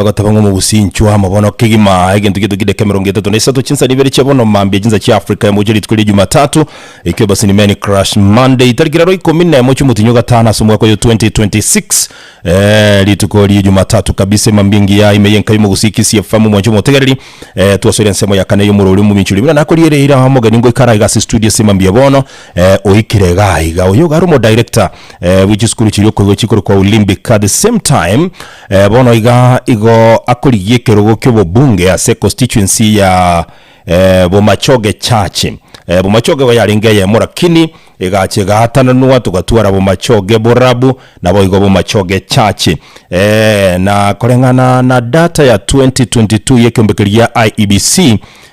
Agateba ng'a omogusii inchuo amo bono kegima egento gieto kideka emerongo etato na isato chinsa nibere chia bono mambia chinsa chia Africa ya mocha rituko ria Jumatatu ekio basi ni Man Crush Monday tariki rero ikomi na emo chi'omotinyi gatano ase omwaka oyo 2026 eh, rituko ria Jumatatu kabisa emambia engiya ime y'enka y'omogusii Kisii FM omwancho omotegereri eh, twasoire ensemo ya kane y'omorori omominchori buna nakoriere ira omogeni ngoikara iga ase studio ase emambia bono eh, oikire iga iga oyo iga are omodirector eh, bwe chisukuru chiria okoigwa chikorokwa Olympic at the same time Eh, bono iga igo akorigia ekerogo ki'obobunge ase constituency ya eh, Bomachoge Church. Eh, Bomachoge igo yarenge eyemo lakini egacha egaatananwa togatwara Bomachoge Borabu naboigo Bomachoge Church. Eh, na koreng'ana na data ya 2022 y'ekeombe gia IEBC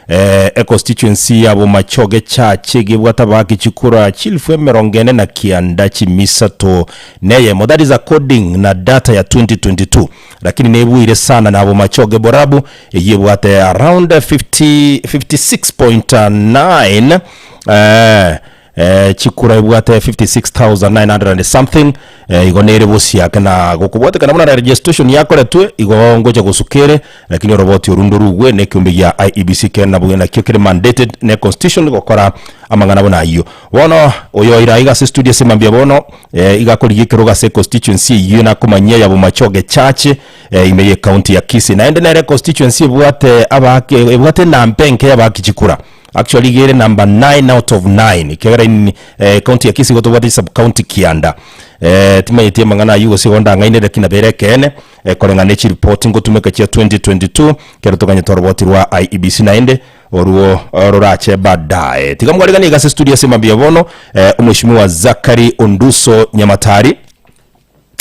eh, econstituency ya Bomachoge Church egebwate abaaki chikura chilifu emerongo ene na kianda chimisato neyemo that is according na data ya 2022 lakini nebuire sana na Bomachoge Borabu eyio ebwate around 50, 56.9 eh, eh, chikura ebwate 56900 and something eh, igo nere bosiake na gokobwatekana buna registration yakoretwe igo ngocha gosuka ere lakini oroboti oru ndorugwe na ekeombe gia IEBC kere nabwo nakio kere mandated ne constitution gokora amang'ana buna ayio bono oyo ira iga ase studio ase mambia bono eh, iga akorigia ekerogo ase constituency eyio nakomanyia ya Bomachoge Church eh, ime ye county ya Kisii naende nere constituency ebwate abake ebwate enamba enke y'abaaki chikura Actually iga ere number 9 out of 9 ekiagera in eh, county ya Kisii igo tobwate sub county kianda eh, timanyeti amang'ana ayio gose igo ndang'aine lakini nabo ere ekeene eh, koreng'ana ne chiripoti ngotumeka chia 2022 ekero toganyete oroboti rwa IEBC naende oruo eh, rorache baadaye. Tiga mwariganie iga ase studio ase mambia bono eh, omweshimiwa Zachary Onduso Nyamatari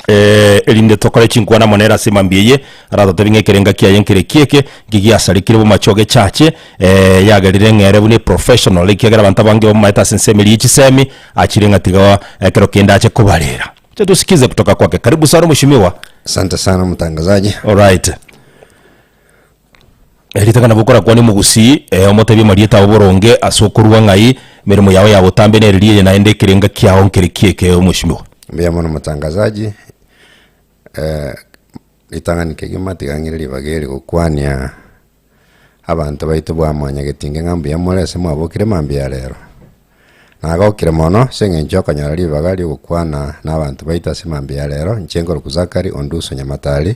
Eh, erinde tokore chinkwana amo nere ase mambia eye, aratotebi ng'a ekerenga kiaye nkere kieke, nki giasarekire bomache ogechache, eh, yagerire ng'a ere buna eprofessional, ekiagera abanto abange bamaete ase ensemo eria ye chisemi, achire ng'a tiga ekero kende ache kobarera. Acha tusikize kutoka kwake. Karibu sana mheshimiwa. Asante sana mtangazaji. Alright. Ritang'ani nabo okorakwane omogusii, eh, omotebie amarieta ao boronge ase okorua ng'ai, emeremo yao ya botambe neriria eye naende ekerenga kiao nkere kieke omweshimiwa. Mbuya mono mtangazaji, eh, ritang'ani kegima tiga ng'ire ribaga eri gokwania abanto baito bwa mwanyagetinge ng'a mbuya more ase mwabokire mambia ya rero. Nagokire mono ase eng'encho y'okonyora ribaga ri'ogokwana na abanto baito ase mambia ya rero, inche nkorokwa Zachary Onduso Nyamatari.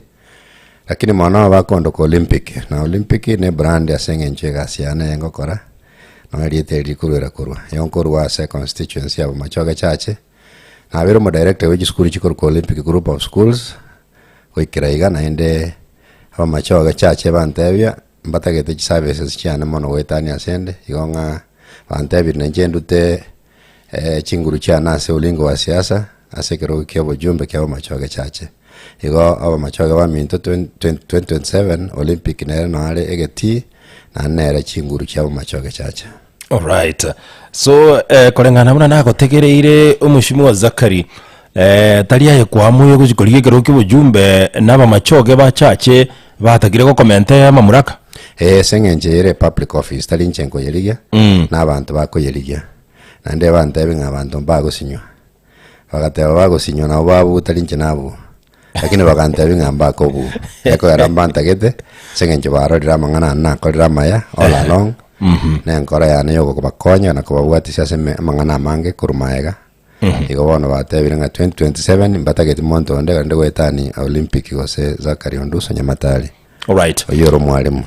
Lakini mono bakondoka Olympic, na Olympic ne brand ase eng'encho y'egasi yane eye ngokora. Nonya erieta eri rikorwera korwa. Igo nkorwa ase econstituency ya Bomachoge Chache, nabeire omodirector bwe chisukuru chikorokwa Olympic Group of Schools, goikera iga naende Abamachoge Chache bantebia mbatagete chiservices chiane mono goetania asende, igo ng'a bantebirie nainche ndute chinguru chiane ase olingo wa siasa, ase ekerogo kia obojumbe kia Bomachoge Chache. Igo abamachoge baminto 2027 Olympic nere noare egetii naende nere chinguru chia Bomachoge Chache. Alright. So eh, koreng'ana buna nagotegereire omweshimiwa Zachary eh, tari aye kwamoyo gochi korigia ekerogo kia obojumbe na abamachoge ba chache batakire gokomenta amamuraka. Ee, ase eng'encho eye ere public office tari inche nkoyerigia, na abanto bakoyerigia. Naende bantebie ng'a abanto mbagosinywa. Bagateba bagosinywa nabo babua tari inche nabua. Lakini bagantebia ng'a mbakobua. Ekogera mbantagete, ase eng'encho barorire amang'ana ane nakorire amaya all along, na enkoro yane ya okobakonya na kobabwatisia ase eme amang'ana amange korwa maega. Igo bono batebire ng'a 2027 mbatageti monto onde orende goetania Olympic gose Zachary Onduso Nyamatari. Alright. Oyio ore omwalimu.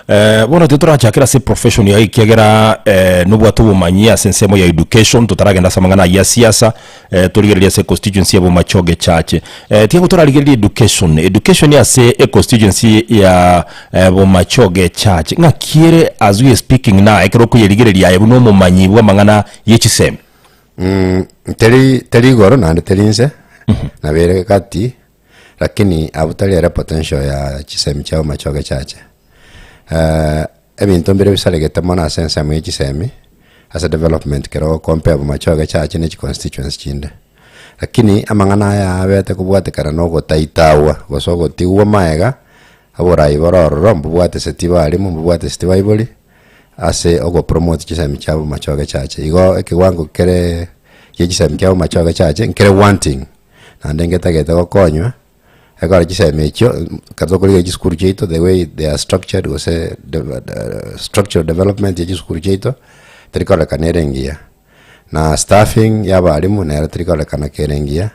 Eh, bono tio torachakera ase profession yaye ekiagera eh, nobwate obomanyi ase ensemo ya education totaragenda ase amang'ana ayio a siasa eh, torigereria ase constituency ya Bomachoge Chache. Eh, tiago torarigereria education education ase econstituency ya eh, Bomachoge Chache ng'aki ere as we are speaking now ekero okoyerigereria aye buna omomanyi bwa amang'ana ye chisemi. Mm, teri teri igoro naende teri inse, nabo ere gati Lakini abwo tari ere potential ya chisemi chia bomachoge chache. Ebinto mbire bisaregete mono ase ensemo ye chisemi, ase development kero ogocompare bomachoge chache ne chiconstituency chinde. Lakini amang'ana aya abete kobwatekana na ogotaitawa gose ogotigwa maega, oborai bore ororo mbobwateseti barimu, mbobwateseti baibori, ase ogopromote chisemi chia bomachoge chache. Igo ekewango kere gie chisemi chia bomachoge chache nkere wanting. Naende ngetagete gokonywa, ekero chisemi echio, ekero tokorigereria chisukuru chiaito the way they are structured gose the structural development ya chisukuru chiaito, teri kororekana ere engiya. Na staffing ya abalimu nero teri kororekana kere engiya,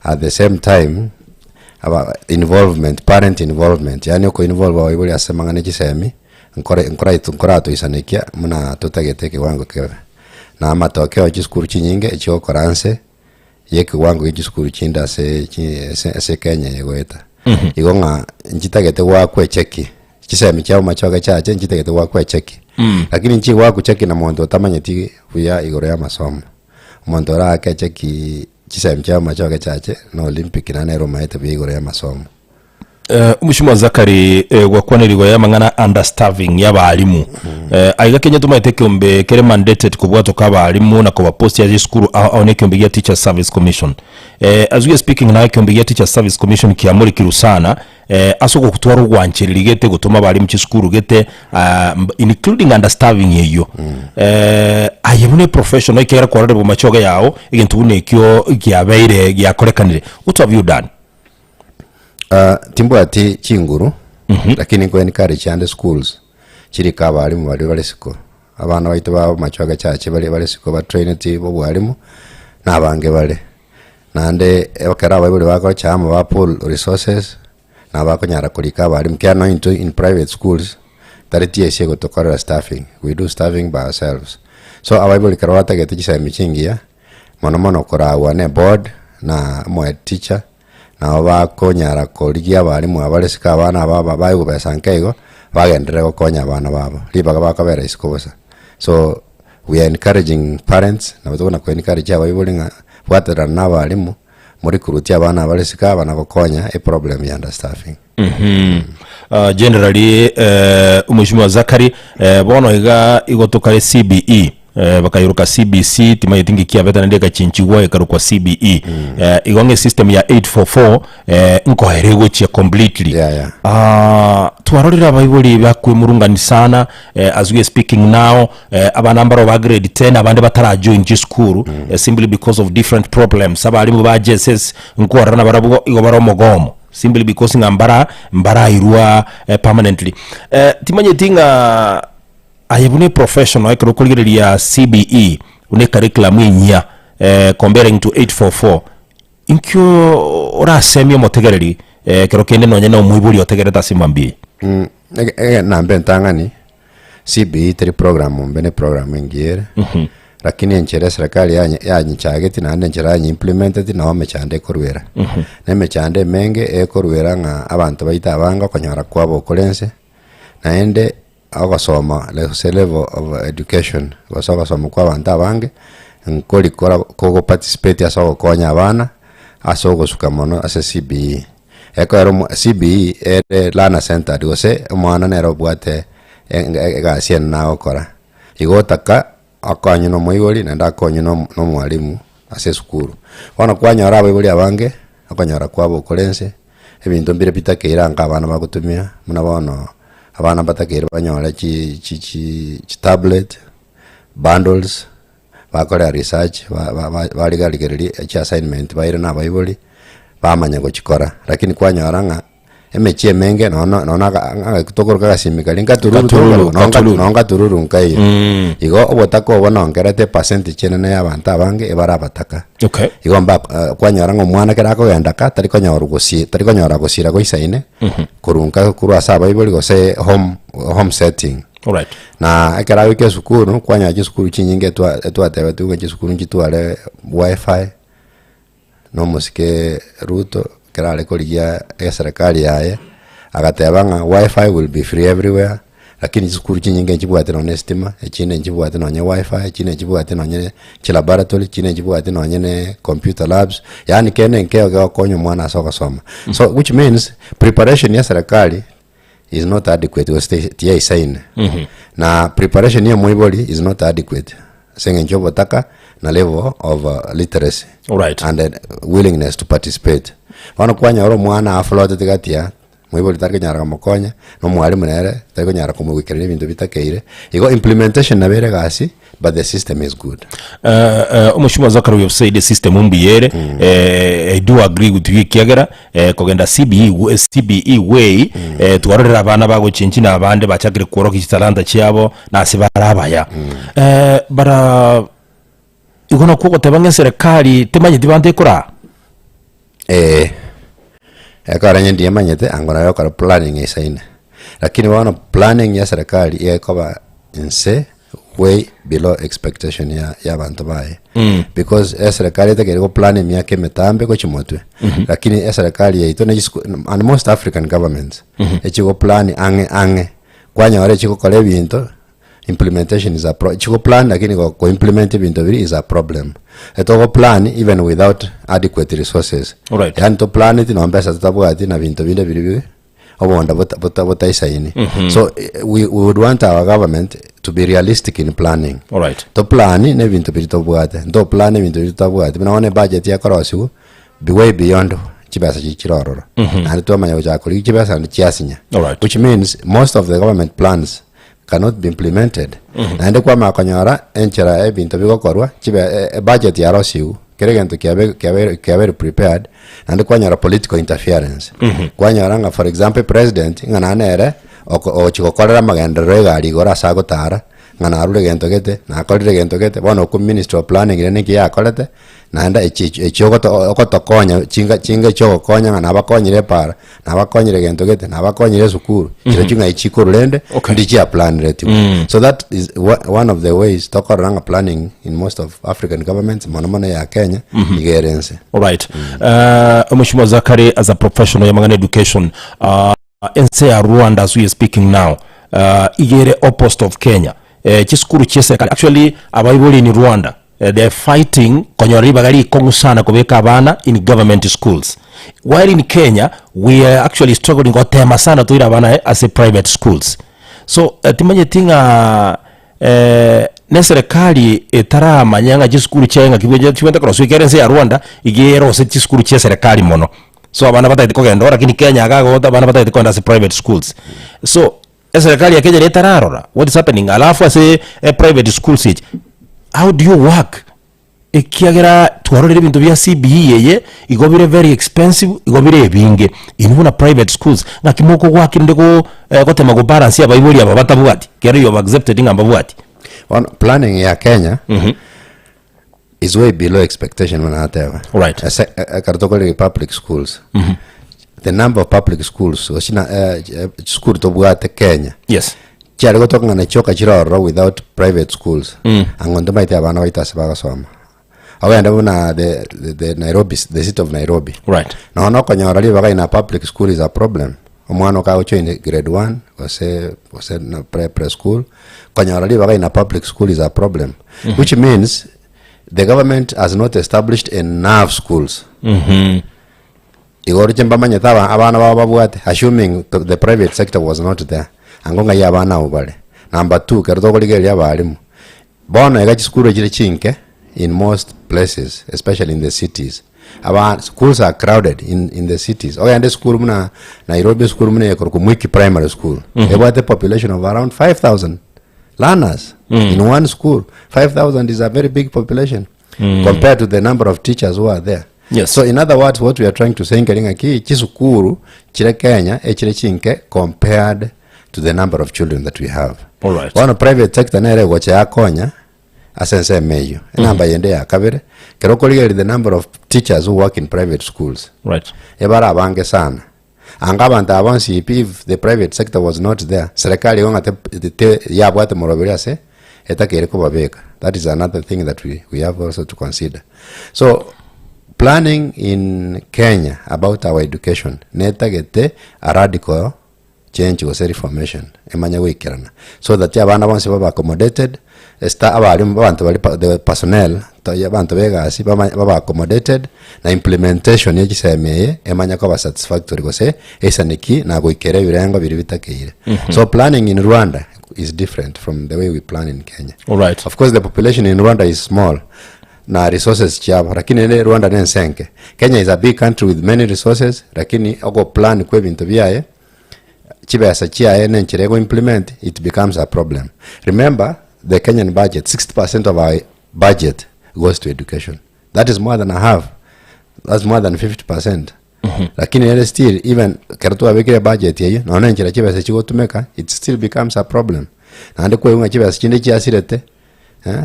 at the same time, aba involvement parent involvement yaani oko involve abaibori ase amang'ana ya chisemi, nkore nkoraito nkoratoisanekia buna totagete ekewango kebe. Na amatokeo ya chisukuru chinyinge echigokora nse. y'ekewango gie chisukuru chinde ase chi ase ase Kenya eye goeta. Igo ng'a nchitagete goakwa echeki, chisemi chiabo machoge chiache nchitagete goakwa echeki. Lakini nchigoakwa cheki na monto otamanyeti buya igoro ya amasomo. Omonto oraake echeki chisemi chiabo machoge chiache na Olympic naende nere omaete buya igoro ya amasomo. Eh, Mheshimiwa Zachary eh, gwakwanire igoro y'amang'ana understaffing y'abarimu eh, aiga Kenya tomaete ekeombe kere mandated kobwatoka abarimu na kobaposti ase esukuru ao ao nekeombe gia Teachers Service Commission eh, as we are speaking now ekeombe gia Teachers Service Commission kiamorikirwe sana eh, ase ogotwara ogwanchereri gete gotoma abarimu chisukuru gete ah, mb- including understaffing eyio eh, aye buna eprofessional ekiagera kwarorire bomachoge yao egento buna ekio giabeire giakorekanire what have you done? Ah, timbwati chinguru lakini nko encourage ande schools chirike abalimu baria bare isiko abana baito ba machoge chache baria bare isiko batraineti obwalimu na abange bare naende ekero abaibori bagocha amo ba pool resources nabo bakonyara korika abalimu ekiagera nonye intwe in private schools tari TSC egotokorera staffing we do staffing by ourselves so abaibori ekero batagete chisemi chingiya mono mono koragwa ne board na omohead teacher Nabo bakonyara korigia abalimu abare isiko abana aba aba baigobesa nke igo, bagenderere gokonya abana babo, ribaga bakobera isiko bosa. So, we are encouraging parents, nabo tokona ko encourage abaibori ng'a bwaterana na abalimu, morecruit abana abare isiko aba na gokonya eproblem ya understaffing. Uh, generally eh, omweshimiwa Zachary eh, bono iga igo tokare CBE eh, bakayiroka CBC timanyeti nki kiabete naende egachinchigwa ekarokwa CBE eh, igo ng'a esystem ya 844 eh, nkoera egochia completely Yeah, yeah. Ah, twarorire abaibori bakwemurungani sana eh, as we are speaking now eh, abana mbaro ba grade 10 abande batarajoin chisukuru eh, simply because of different problems abarimu ba JSS nkorora nabarabwo igo bare omogomo simply because ng'a mbara mbarairwa eh, permanently eh, timanyeti ng'a aye buna eprofessional ekero okorigereria CBE buna ecurriculum enyia eh, comparing to 844 inkio orasemie omotegereri eh, ekero kende nonye na omoibori otegerete ase mambia eye Mm, ege- ege- nambe entang'ani. CBE teri program mbe ne program engiya ere lakini enchera eserikali yanye yanyechagetie naende enchera yanye implementeti nabo emechando ekorwera. Na emechando emenge ekorwera ng'a abanto baito abange okonyora kwabo okore ense, naende ogosoma gose level of education gose ogosoma kwa abanto abange nkori kora kogo participate ase ogokonya abana ase ogosuka mono ase CBE. Ekero omo CBE ere learner centered gose omwana nere obwate egasi enene agokora, igo otaka akonywe na omoibori naende akonywe na na omwalimu ase esukuru. Bono kwanyora abaibori abange, okonyora kwabo okore ense, ebinto mbire bitakeire anka abana bagotumia, buna bono abana mbatakeire banyore chi chi chi chitablet, bundles, bakore research ba- ba- ba- barigarigereria chiassignment baire na abaibori, bamanya gochikora. Lakini kwanyora ng'a emechie emenge nono nono aka ng'a tokoroka agasimi karia nkatururu Katururu, tokoroka, nonka katururu. nonka tururu nkaiyo. Igo obotaka obo nonkerete epercentage enene ya abanto abange ebare abataka. Okay. Igo mba kwanyora ng'a omwana ekero akogenda ka, tari konyorwa gosi tari konyora gosira goisaine, korwa nka korwa ase abaibori gose home home setting. Alright. Na ekero agoika esukuru, kwanyora chisukuru chinyinge etwa etwatebetigwe ng'a chisukuru nchitware wifi, na omosike Ruto ekero are korigia eserekari yaye, agateba ng'a wifi will be free everywhere, lakini chisukuru chinyinge nchibwate nonye na estima, echinde nchibwate nonye wifi, echinde nchibwate nonye chilaboratory, echinde nchibwate nonye ne computer labs, yaani kende nkeiyo kegokonya omwana ase ogosoma. So which means preparation ya eserekari is not adequate gose ti- tiyaisaine na preparation ya omoibori is not adequate ase eng'encho obotaka na level of literacy Alright. and willingness to participate bono kwanyora omwana aflotete gati aa moibori tari konyara komokonya na omwalimu nere tari konyara komoikereria ebinto bitakeire igo implementation nabo ere egasi but the system is good. Omochie Zachary we have said system mbuya ere I do agree with you ekiagera kogenda CBE we- CBE way twarorire abana bagochenchi na abande bachakire kworokia chitalanta chiabo na ase bare abaya bara igo nakwo ogoteba ng'a eserekari temanyeti banto ekoraa. Eeh, ekero onye ndiemanyete ango nabo egokora planning eisaine, lakini bono planning ya serikali iga ekoba inse way below expectation ya ya abanto baye because eserikali etakeire go plan emiaka emetambe gochia motwe lakini eserikali yaito na chisuku and most African governments echigo plan ang'e ang'e kwanyora echigokora ebinto implementation is a pro chigo plan lakini go go implement ebinto biria is a problem etogo plan even without adequate resources Alright. yaani to plan ti nomba tutabwati na binto binde biri bi obonda bota- bota- botaisaini so eh, we, we would want our government to be realistic in planning Alright. to plan na ebinto biri tobwate nto plan ebinto biri totabwati buna bono ebudget ekorosiwa be way beyond chibesa chiria chire ororo naende twamanya gochaka korigia chibesa naende chiasinya Alright. which means most of the government plans cannot be implemented naende kwamanya konyora enchera ebinto bigokorwa chibe ebudget yarosiwu kera egento kiabe kiabe kiabeire prepared naende kwanyora political interference kwanyora ng'a for example president ng'a naende nere oko ogochi gokorera amagenderero egari igoro ase agotara ng'a narure egento gete nakorire egento gete bono okwo ministry of planning rende ninki yakorete Naende echi echi ogoto ogotokonya chinga chinga chiogokonya ng'a nabakonyire epaara, nabakonyire gento gete, nabakonyire esukuru, chirochio ng'ai chikorwa rende, Okay. ndi chiaplaneretigwe. So that is one one of the ways tokorora ng'a planning in most of African governments, mono mono eya Kenya, iga ere ense. Alright. Mheshimiwa Zachary as a professional ya mang'ana education ense ya Rwanda as we are speaking now iga ere opposite of Kenya chisukuru chia eserikali actually abaibori in Rwanda they are fighting konyora ribaga rikong'u sana kobeka abana in government schools while in Kenya we are actually struggling gotema sana toire abana ase private schools so timanyeti ng'a na eserekari etaramanya ng'a chisukuru chiaye ng'aki bwe chibwate korosiwa ekero ense ya Rwanda iga eroseti chisukuru chia eserekari mono. So abana batagete kogenda oo lakini Kenya iga agota abana batagete kogenda ase private schools. So eserekari ya Kenya nigo etararora what is happening alafu ase private schools echi how do you work ekiagera twarorire ebinto bia CBE eye igo bire very expensive igo bire ebinge inwe buna private schools ng'aki mokogwaki rende go gotema go balance abaibori aba batabwati ekero you have accepted ng'a mbabwati. Bono planning ya Kenya is way below expectation buna nateba. Alright. Ase ekero tokorire public schools the number of public schools gose na chisukuru tobwate Kenya Yes. Chiare gotoka ng'a nachioka chire ororo without private schools, ang'o ntomaete abana baito ase bagosoma. Ogende buna the, the, the Nairobi, the city of Nairobi. Right. Nonya nokonyora ribaga in a public school is a problem. Omwana okagojoin grade one gose gose na pre preschool, konyora ribaga in a public school is a problem. Which means the government has not established enough schools. Igo oroche mbamanyete aba abana babo babwate assuming the the private sector was not there, ango ng'ai abana abwo bare. Number two, ekero tokorigereria abalimu, bono iga chisukuru echire chinke in most places especially in the cities, aba schools are crowded in in the cities. Ogende esukuru buna Nairobi esukuru buna ekorokwa Mwiki Primary School, ebwate population of around 5000 learners in one school. 5000 is a very big population. compared to the number of teachers who are there. Yes. So in other words, what we are trying to say nkeri ng'aki chisukuru chire Kenya echire chinke compared to the number of children that we have. Alright. Bono private sector nere egocha yakonya ase ensemo eyio. Enamba yende ya kabere, kero okorigereria the number of teachers who work in private schools, Right. ebare abange sana. Anga abanto aba bonsi pi if the private sector was not there, serikali igo ng'a te te yabwate moroberi ase etakeire kobabeka. That is another thing that we, we have also to consider. So planning in Kenya about our education netagete a radical change gose reformation emanye goikerana so that abana bonsi babe accommodated esta abarimu abanto baria pa the personnel toyia abanto ba egasi bama babe accommodated, na implementation ya chisemi eye emanye koba satisfactory gose eisaneki na goikera ebirengo biria bitakeire. So planning in Rwanda is different from the way we plan in Kenya. Alright. Of course the population in Rwanda is small na resources chiabo lakini ere Rwanda na ense enke. Kenya is a big country with many resources lakini ogoplan kwa ebinto biaye chibesa chiaye na enchera ego implement it becomes a problem. Remember the Kenyan budget 60% of our budget goes to education. That is more than a half. That's more than 50%. Lakini ere still even kero twabekire budget eyio nonya enchera chibesa chigotumeka it still becomes a problem. Naende kwaigwa ng'a chibesa chinde chiasirete eh,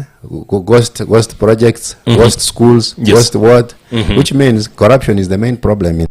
go- ghost, ghost projects, ghost schools, Yes. ghost what, which means corruption is the main problem in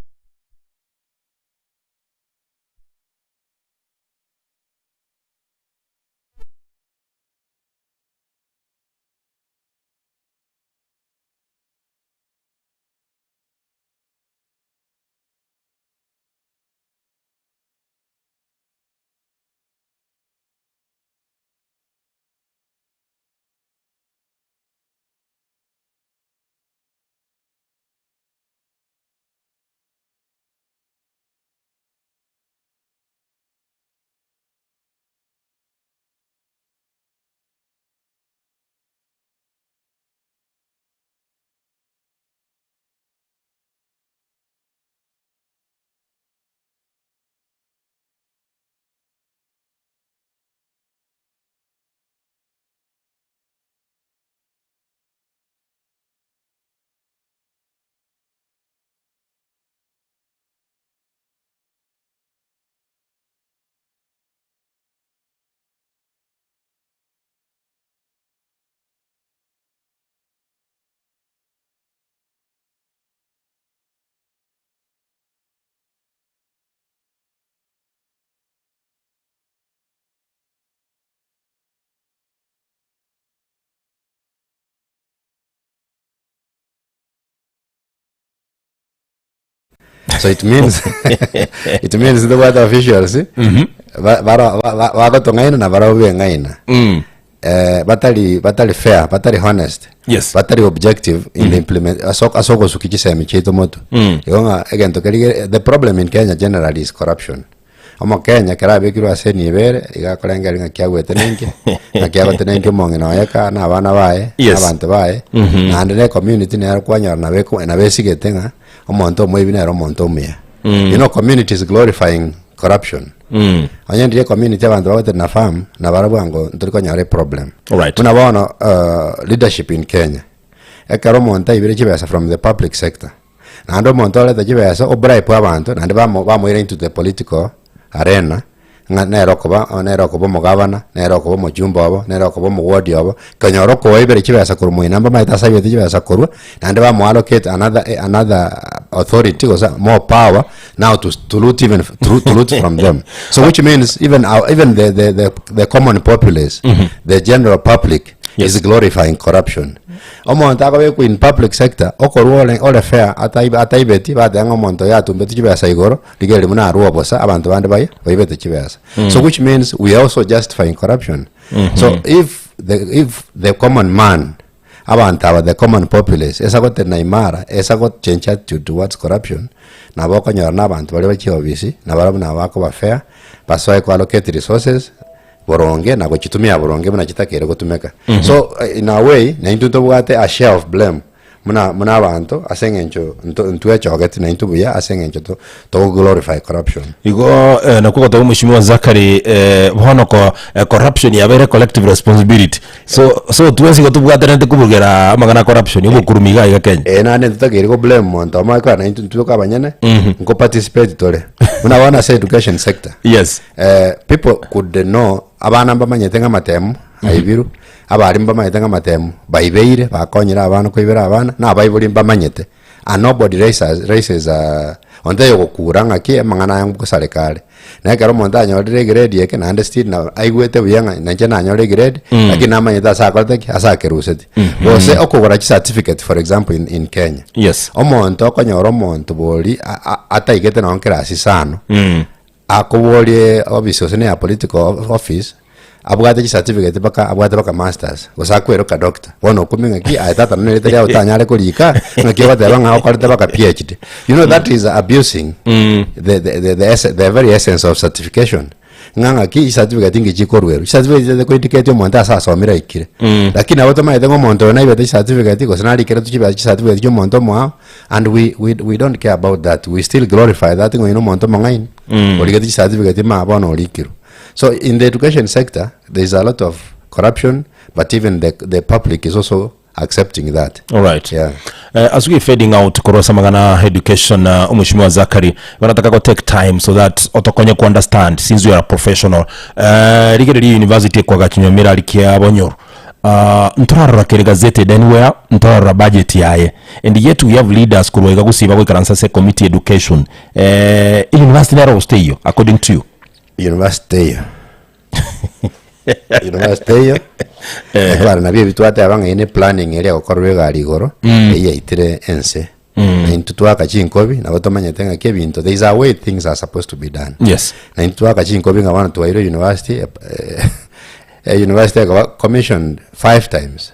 So it means it means the weather officials ba- bara- ba- ba- bagotong'aina na barabwo beng'aina eh, batari batari fair batari honest Yes. batari objective in the implement ase ase ogosukia chisemi chiaito motu igo ng'a egento keria ge- the problem in Kenya generally is corruption Omokenya ekero abekirwe ase enibo ere, iga akorengereria ng'a kiagwete nenki, ng'a kiagote nenki omong'ina oye ka na abana baye, Yes. na abanto baye, naende na ecommunity nero kwanyora nabo eko nabo esigete ng'a omonto omoibi nere omonto omuya. You know community is glorifying corruption. Onye ndire ecommunity abanto bagote na farm, nabarabwo ango ntori konyora eproblem. Alright. Buna bono leadership in Kenya, ekero omonto aibire chibesa from the public sector, Naende omonto orete chibesa obribe abanto naende bamo bamoira into the political arena ng'a nere okoba nere okoba omogavana, nere okoba omochumbe obo, nere okoba omowodi obo, konyora okoibera chibesa korwa moino mbamaete ase aibete chibesa korwa, naende bamoallocate another another authority gose more power. now to, to loot even to, loot- to loot from them so which means even our, even the, the, the, the common populace the general public Yes. is glorifying corruption omonto akobekwa in public sector okorwa ore ore fair atai ataibeti bateba ng'a omonto oyo atumbeti chibesa igoro rigereria buna arwe obosa abanto bande baye baibete chibesa so which means we are also justifying corruption so if the if the common man Abanto aba the common populace esa gotenena imara esa go change attitude towards corruption nabo okonyora na abanto baria ba chiofisi nabarabwo nabo bakoba fair basoe ko allocate resources boronge na gochitumia boronge buna chitakeire gotumeka. So in a way naintwe ntobwate a share of blame buna buna abanto ase eng'encho nto ntwechogeti naintwe buya ase eng'encho to togo glorify corruption. Igo eh, nakwo goteba Mheshimiwa Zachary eh, bono ko eh, corruption yabeire collective responsibility So so twensi igo tobwatanete kobugera amang'ana a corruption, obokurumi iga iga Kenya. Eh, naende ntitakeire ko blame monto omo ekero naintwe intwe toka abanyene nko participate tore buna bono ase education sector Yes. eh, people could know abana mbamanyete ng'a amatemu aibiru abarimu mbamanyete ng'a amatemu baibeire bakonyire abana koibera abana na abaibori mbamanyete and nobody raises, raises uh, onde taiyo ogokura ng'aki amang'ana aya ngosareka are. Na ekero omonto anyorire egrade eke naende still na aigwete buya ng'a nainche nanyore egrade lakini namanyete ase akorete ki ase akeruseti. Gose okogora chicertificate for example in, in Kenya. Yes. Omonto okonyora omonto bori a- a- ataigete nonye class isano Akoborie office gose neya political office, abwate chicertificate mpaka abwate mpaka masters, gose akweroka doctor. Bono okumia ng'aki aye tata nonye erieta riago otanyare korika, ng'aki ogoteba ng'a okorete mpaka PhD. You know that is abusing the, the, the, the, esse- the very essence of certification. Ng'a ng'aki chicertificate inki chikorwerwa. Chicertificate chiaete koindicate omonto ase asomire aikire. Lakini nabo tomaete ng'a omonto oyo naibete chicertificate gose narikeretwe chibe chicertificate chia omonto omoao, And we, we, we don't care about that we still glorify that ng'a oyo nomonto omong'aini origete chicertificate ime bono orikirwe so in the education sector there is a lot of corruption but even the, the public is also accepting that Alright. Yeah. Eh, as we fading out korwa ase amang'ana education uh, omweshimiwa Zachary banataka go take time so that otokonye ku understand since you are a professional uh, rigereria university ekwaga rikia bonyoro Ah, ntorarora kere gazetted anywhere, ntorarora budget yaye and yet we have leaders korwa iga gusii bagoikaransa ase committee education eh, university nero gose teiyo according to you? University teiyo University teiyo ekwara nabio ebi twateba ng'a eye ne planning eria egokorerwa egari igoro eyio yaitire ense na intwe twaka chinkobi nabo tomanyete ng'aki ebinto there is a way things are supposed to be done na intwe twaka chinkobi ng'a bono twairwe university eh, eh, university ekoba commissioned five times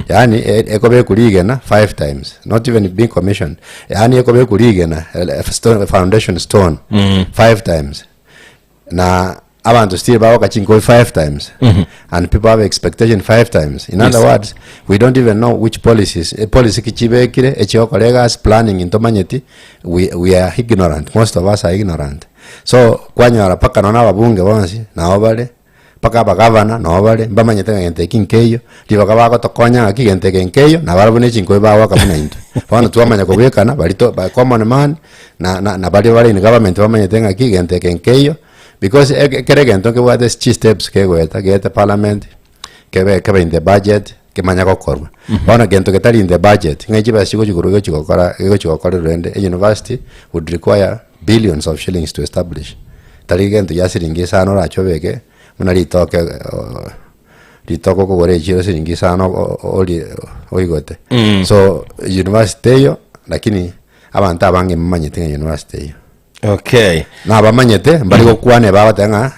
yaani e- ekobekwa rigena five times not even being commissioned yaani ekobekwa rigena eh, eh, stone, foundation stone five times Na abanto still bagoka chinkobi five times and people have expectation five times in other words we don't even know which policies eh, policy ki chibekire echigokora egasi planning ntomanyeti we, we are ignorant most of us are ignorant so kwanyora mpaka nonya ababunge bonsi nabo bare mpaka abagavana nabo bare mbamanyete ng'a gento eki nkeiyo ribaga bagotokonya ng'aki gento eke nkeiyo nabarabwo ne chinkobi bagoaka buna intwe bono twamanya kobwekana baria to ba common man na na na baria bare in government bamanyete ng'aki gento eke nkeiyo, because eke kera egento nkebwate chisteps kegoeta, geete parliament, kebe kebe in the budget, kemanya gokorwa. Bono gento getari in the budget, ng'a chibesa chigochi korwa egochi gokora egochi gokorerwa rende, e university would require billions of shillings to establish. Tari gento gia siringi isano orache obeke, buna ritoke ritoke okogora echiro siringi isano o- o- orie oigote. So university teiyo, lakini Abanto abange mbamanyete ng'a university eyio. Okay. Nabamanyete mbari gokwana bagoteba ng'a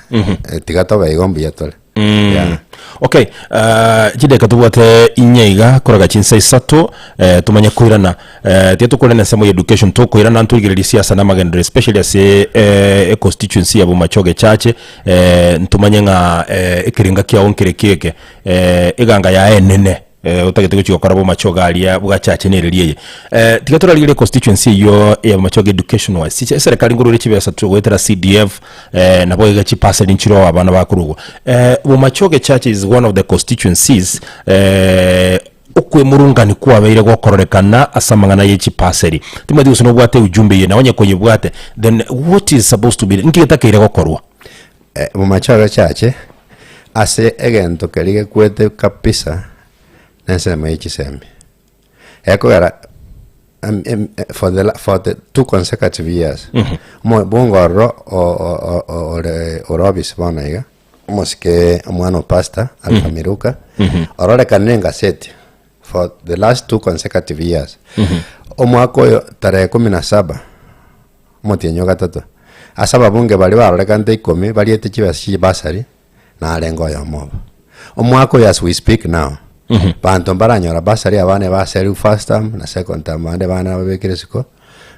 eh, tiga tobe igo mbuya tore. Yeah. Okay, uh, chideka tobwate inye iga koraga chinsa isato eh, tumanye koirana eh, tiga tokorana ensemo ya education tokoirana ntorigereria siasa na amagenderero especially ase eh, e constituency ya Bomachoge Chache eh, ntomanye ng'a eh, ekerenga kiao nkere kieke eh, eganga yaye enene Eh, otagete gochia gokora bomachoge aria bwachache nereri eye. Eh, tiga torarigererie constituency eyio ya bomachoge education wise. Chiche eserekari nkorure chibesa tu goetera CDF eh, nabo iga chipasari nchiroo abana bakorugwa. Eh, bomachoge church is one of the constituencies eh, okwemurungani kwabeire gokororekana ase amang'ana ye chipasari. Timanyeti gose nobwate ujumbe eye na onye koyebwate then what is supposed to be nki getakeire gokorwa? Eh, bomachoge chache Ase egento keria gekwete kabisa nensemo ye chisemi. Ekogera for the la- for the two consecutive years omobunge ororo o- o- o- o- ore ore office bono iga omosike omwana o pastor Alpha Miruka ororekanire engaseti for the last two consecutive years omwaka oyo tarehe kumi na saba omotienyi o gatato ase ababunge baria barorekanete ikomi bariete chibesa chia chibasari narenge oyomo obo. Omwaka oyo as we speak now, banto mbaranyora bursary abana ebaseriwu first term na second term bande bana nababekire isiko,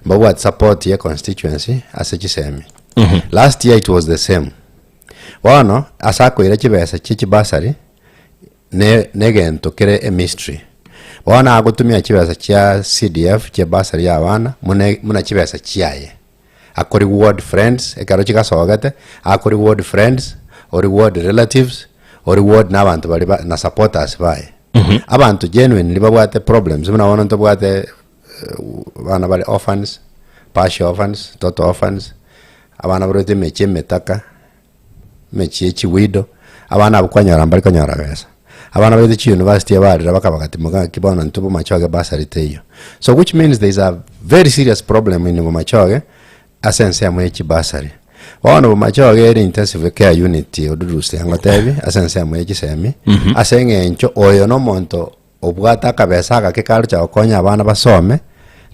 mbabwati support ye constituency ase chisemi. Last year it was the same. Bono, ase akoira chibesa chie chibursary, ne negento kere emystery. Bono agotumia chibesa chia CDF chie bursary ya abana, muna muna chibesa chiaye. Ako reward friends, ekero chigasogete, ako reward friends, o reward relatives, o reward na abanto baria ba na supporters baye. Abanto genuinely babwate problems buna bono ntobwate eh, abana bare orphans, partial orphans, total orphans, abana barwete emechie emetaka, emechie ye chiwidow, abana abwo kwanyora mbari konyora besa. Abana baete chiuniversity ebarire bakaba gatimoka ng'aki bono intwe bomachoge bursary teiyo. So which means there is a very serious problem in bomachoge ase ensemo ye chibursary. Bono bomachoge ere intensive care unit odurusie ngotebi ase ensemo ye chisemi, ase eng'encho oyo na omonto obwate akabesa agake karocha gokonya abana basome,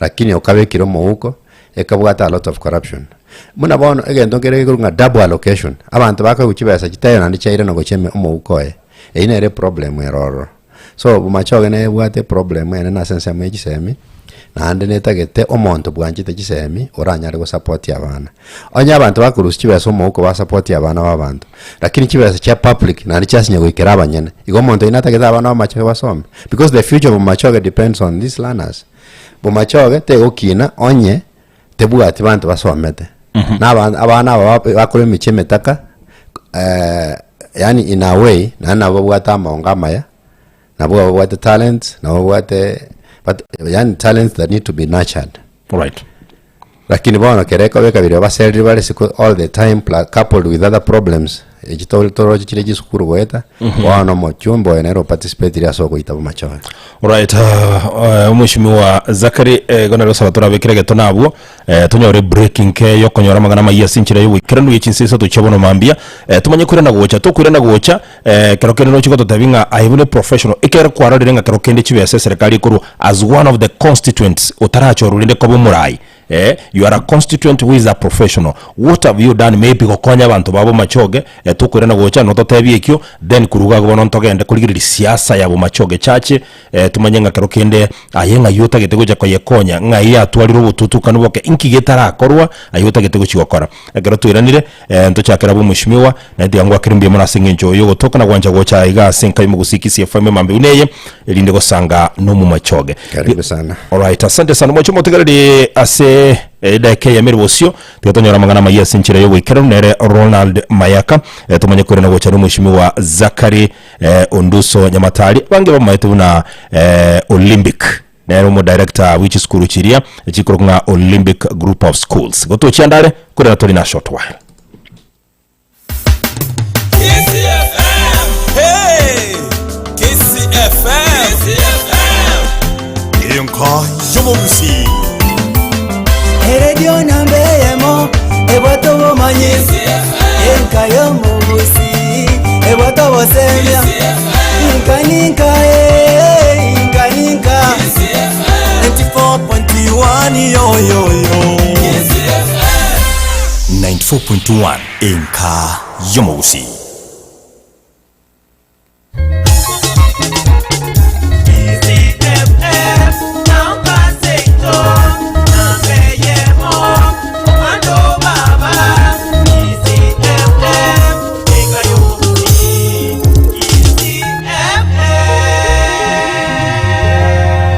lakini okabekire omouko, ekabwate a lot of corruption. Buna bono egento nkere gekorwa ng'a double allocation, abanto bakoegwa chibesa chitaiyo naende chiairana gochia ime omouko oye, eyio nere eproblem ere ororo. So bomachoge nebwate eproblem enene ase ensemo ya chisemi, naende netagete omonto bwanchete chisemi oranyare gosapotia abana. Onye abanto bakorusia chibesa omouko basapotie abana ba abanto, lakini chibesa chia public naende chiasinya goikera abanyene. Igo omonto oyio natagete abana b'amachoge basome, because the future of Bomachoge depends on these learners. Bomachoge tegokina onye tebwati banto basomete. Na aba abana aba ba- bakore emechie emetaka yaani in a way naende nabo babwate amaongo amaya, nabo babwate talents, nabo babwate but yaani talents that need to be nurtured. Alright. Lakini bono kere ekobeka biria baserire bare isiko all the time pla coupled with other problems echi to toroche chire chisukuru goeta, bono omochumba oyo nere oparticipatire ase ogoita bomachoge. Alright, uh, Mheshimiwa Zachary eh, igo nari osaba torabekere egeto nabwo eh, tonyore break nke yokonyora amang'ana amayia ase enchera y'oboikeranu ye chinsa isato chia bono mambia eh, tomanye koirana gocha tokoirana gocha eh, kero kende nochi gototebi ng'a aye buna eprofessional ekere kwarorire ng'a kero kende chibesa eserekari ekorwa as one of the constituents otarachorwa rende koba omorai eh, you are a constituent who is a professional what have you done maybe gokonya abanto ba Bomachoge eh, tokoirana gocha nototebie ekio then koruga agwo bono ntogende korigereria siasa ya Bomachoge church eh, tomanye ng'a kero kende aye ng'ai otagete gocha koyekonya ng'ai yatwarire obotutukanu boke inki getarakorwa aye otagete gochi gokora ekero twairanire eh, ntochakere abwo omweshimiwa naye tiga ngwakere mbuya mono ase eng'encho yogotoka na gwancha gocha iga ase enka y'omogusii Kisii FM emambia buna eye erinde gosanga nomomachoge Karibu sana. Alright, asante sana mwache motegereri ase edakika eyemo ere bosio tiga tonyore amang'ana amaya ase enchera y'oboikeranu nere Ronald Mayaka eh, tomanye korena gocha nomweshimiwa Zachary eh, Onduso Nyamatari abange bamaete buna eh, Olympic nere omodirector bwe chisukuru chiria chikorokwa ng'a Olympic Group of Schools gotochia ndare korera tori na short while. Enka y'omogusii. Eredio namba eyemo ebwate obomanyi enka y'omogusi ebwate obosemia inka ninka eh, inka ninka 94.1 yoyoyo 94.1 Enka y'omogusii.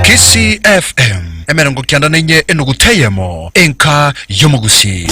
Kisii FM emerongo kianda na inye enuguta eyemo enka y'omogusii.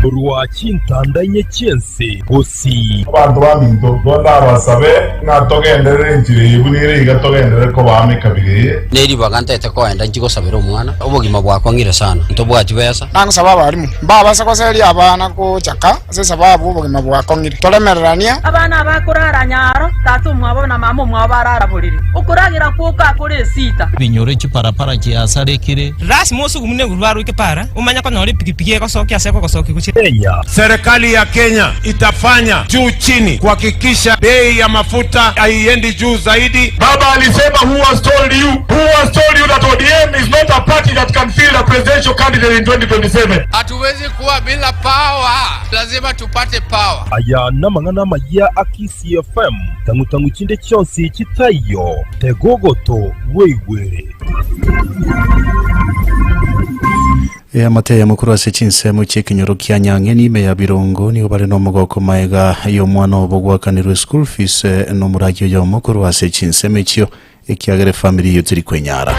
Korwa chintanda inye chi'ense gose. Abanto baminto, igo ndabasabe ng'a togenderere enchera eye buna ere iga togenderere koba amo ekabira eye. Neribaga ntaete koenda inchi gosabera omwana, obogima bwakong'ire sana, ntobwati besa. Nagosaba abalimu mbabase goseria abana gochaka ase esababu obogima bwakong'ire. Toremereranie. Abana aba akorara nyaro, tata omwabo na mama omwabo barara borere, okoragera gwoka akore esita. Ebinyoro chiparapara chiasarekire. Lasima osugumu neguru aroike para, omanye konyora epigipigi egosokia ase ekogosokia gochia. Kenya. Serikali ya Kenya itafanya juu chini kuhakikisha bei ya mafuta haiendi juu zaidi. Baba alisema who has told you? Who has told you that ODM is not a party that can field a presidential candidate in 2027? Hatuwezi kuwa bila power, lazima tupate power. Aya namang'ana amaya a Kisii FM, tang'u-tang'u chinde chionsi chitaiyo, tega ogoto bweigwere. Eamate ya mokoro ase chinsemo chi'ekenyoro kia Nyang'eni ime ya Birongo nigo bare nomogoko maega y'omwana obo gwakanirwe school fees nomoraki oyomo korwa ase chinsemo echio ekiagera efamiri eyio teri kwenyara.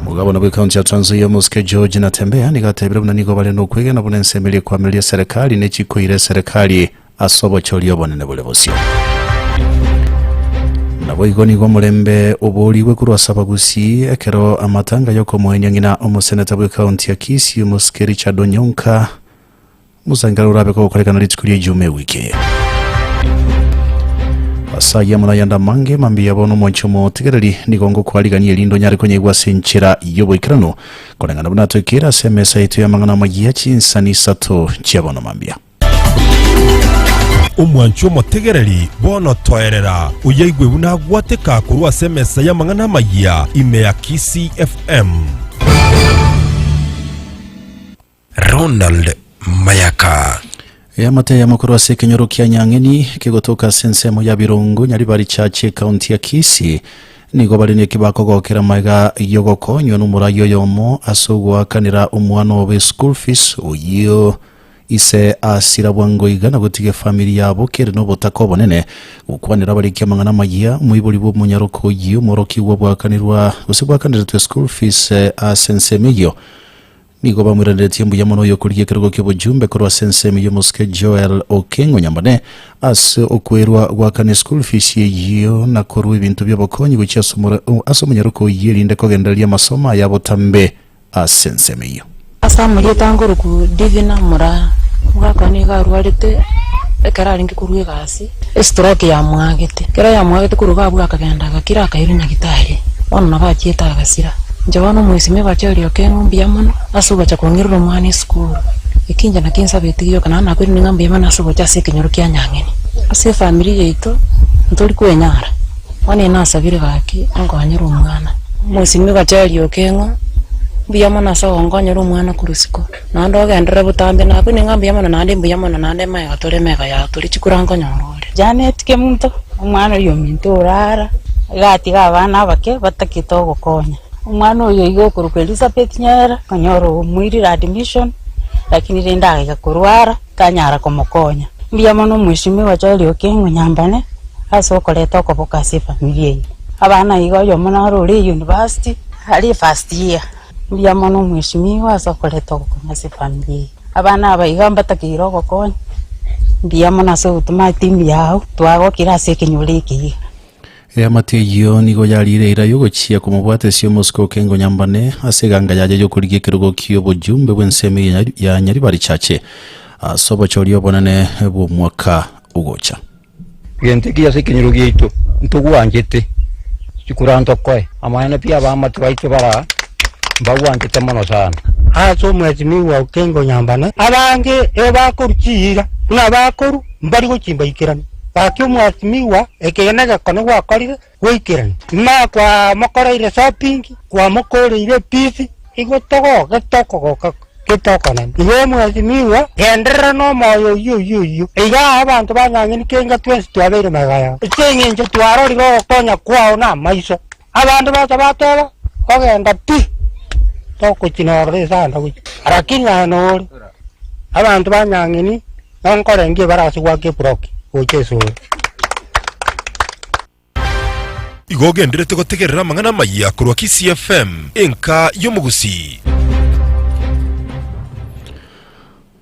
Omogabana bw'ekaunti ya Trans Nzoia Omosike George Natembeya nigo atebire buna nigo bare nokwegena buna ensemo eria ekwamireria eserekari nechikoira eserekari ase obochori obonene bore bosio. Naboigo nigo omorembe oboorigwe korwa ase abagusii ekero amatanga y'okomoenia ng'ina omoseneta bw'ekaunti ya Kisii omosike Richard Onyonka omosangerero orabe kogokorekana rituko ria Ijumaa ewiki eye. Ase ayio amo nayande amange mambia bono omwanchi omotegereri nigo ngokwarigania erinde onyare konyaigwa ase enchera y'oboikeranu koreng'ana buna toikeire ase emesa yaito y'amang'ana amayia chinsani isato chia bono mambia. Omwanchi omotegereri, bono toerera, oyaigwe buna agwateka korwa ase emesa y'amang'ana amayia ime ya Kisii FM. Ronald Mayaka. Eamate eyemo korwa ase ekenyoro kia Nyang'eni kegotoka ase ensemo ya Birongo, Nyaribari Church ekaunti ya Kisii nigo bare neki bakogokera magega yogokonywa nomorai oyomo ase ogoakanera omwana obo eschool fees oyio Ise asira bwango iga na gotiga efamiri yabo kere nobotaka obonene, gokwanera abariki amang'ana amayia, omoibori bw'omonyaroka oyio omworokigwa bwakanirwa gose bwakaneretwe school fees ase ensemo eyio. Nigo bamoiraneretie mbuya mono oyokorigia ekerogo ki'obojumbe korwa ase ensemo eyio omosike Joel Okengo Nyambane ase okwerwa goakana eschool fees eyio na korwa ebinto bi'obokonyi gochia ase omonyaroka oyio erinde kogendereria amasomo aye abotambe ase ensemo eyio. Ase amarieta nkorokwa Divina Moraa, omogaka one nigo arwarete ekero arenge korwa egasi, estroke yamwagete. Ekero yamwagete korwa iga abwo akagenda agakira akairwa nyagitari, bono nabo achiete agasira. Inche bono omoisimia ogocha orioka eng'o mbuya mono ase ogocha kong'irera omwana esukuru. Eki inche nakio nsabete gioka naende nakoirania ng'a mbuya mono ase ogocha ase ekenyoro kia Nyang'eni. Ase efamiri yaito ntori kwenyara, bono ere nasabire gaki ankonyere omwana. Omoisimia ogocha orioka eng'o. Mbuya mono ase ogonkonyera omwana korwa isiko, naende ogenderere botambe, nakoine ng'a mbuya mono naende mbuya mono naende magega tore emega yao tore chikura nkonyora ore. Janet Kemunto, omwana oyio ominto orara, iga atiga abana abake batagete ogokonya. Omwana oyo iga okorokwa Elizabeth Nyaera, okonyora omoirire admission, lakini rende agaiga korwara, tanyara komokonya. Mbuya mono omweshimiwa Joel Okengo Nyambane ase okoreta okoboko ase efamiri eye. Abana iga oyomo naro ore university, Aria first year. Mbuya mono omweshimiwa ase okoreta ogokonya ase efamiri eye. Abana aba iga mbatakeire ogokonya, mbuya mono ase ogotoma etimu yao, twagokire ase ekenyoro eke iga. Eamate eyio nigo yariire eira y'ogochia komobwatesia omosike o Kengo Nyambane ase eganga yaye y'okorigia ekerogo ki'obojumbe bw'ensemo eye ya Nyaribari Chache ase obochori obonene bw'omwaka ogocha. Egento ekiya ase ekenyoro giaito ntogwanchete, chikura ntokoe, amaene pi abaamate baito bare aa mbagwanchete mono sana. Ase omwesimigwa Okengo Nyambane, abange ebakorwa chiira buna bakorwa mbari gochimbaikerania. Gaki omwesimigwa ekeene egekone gwakorire gwaikerania. Nyuma kwamokoreire shopping, kwamokoreire epiece, igo togoke tokogoka getokonene. Igo omwesimigwa genderera nomoyo oyio oyio oyio. Iga abanto ba Nyang'eni kenga twensi twabeire magega yao. Ase engencho twarorire ogokonya kwao namaiso. Abanto bacha bateba, Ogenda pi, togochinorora esanda gochia. Lakini aye nore, abanto ba Nyang'eni nonkorengia ebarasi goaka eburoki gocha esoro. Igo ogenderete gotegerera amang'ana amayia korwa Kisii FM, enka y'omogusii.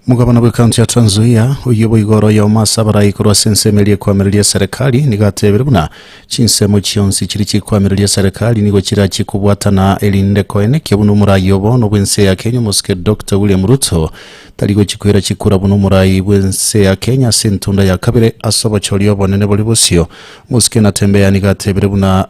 Omogabana bw'ekaunti ya Trans Nzoia, oyio boigo ore oyomo ase abarai korwa ase ensemo eria ekoamereria eserekari, nigo atebire buna chinsemo chionsi chiria chikoamereria eserekari nigo chirachie kobwatana erinde koenekia buna omorai o bono bw'ense ya Kenya omosike Doctor William Ruto tari gochia koira chikura buna omorai bw'ense ya Kenya ase entunda ya kabere ase obochori obonene bore bosio. Omosike Natembeya nigo atebire buna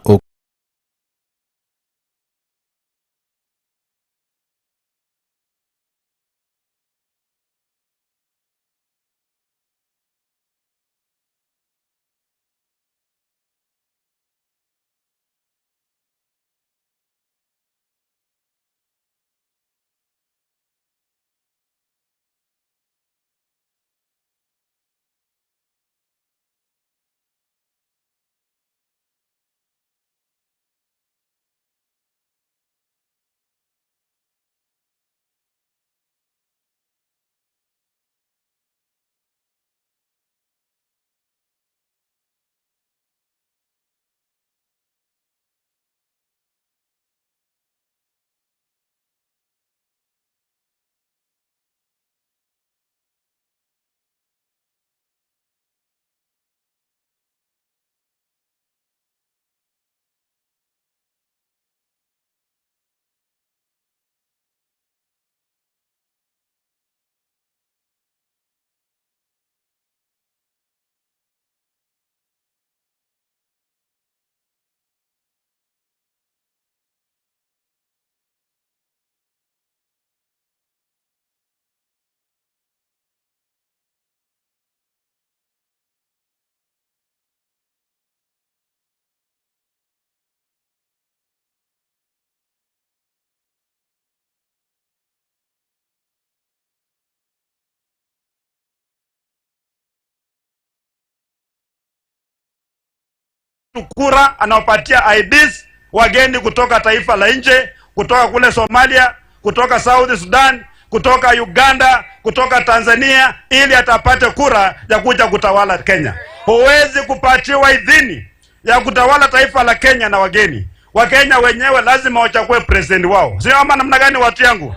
Kura anawapatia IDs wageni kutoka taifa la nje, kutoka kule Somalia, kutoka South Sudan, kutoka Uganda, kutoka Tanzania, ili atapate kura ya kuja kutawala Kenya. Huwezi kupatiwa idhini ya kutawala taifa la Kenya na wageni. Wakenya wenyewe lazima wachague president wao, sio ama namna gani, watu yangu?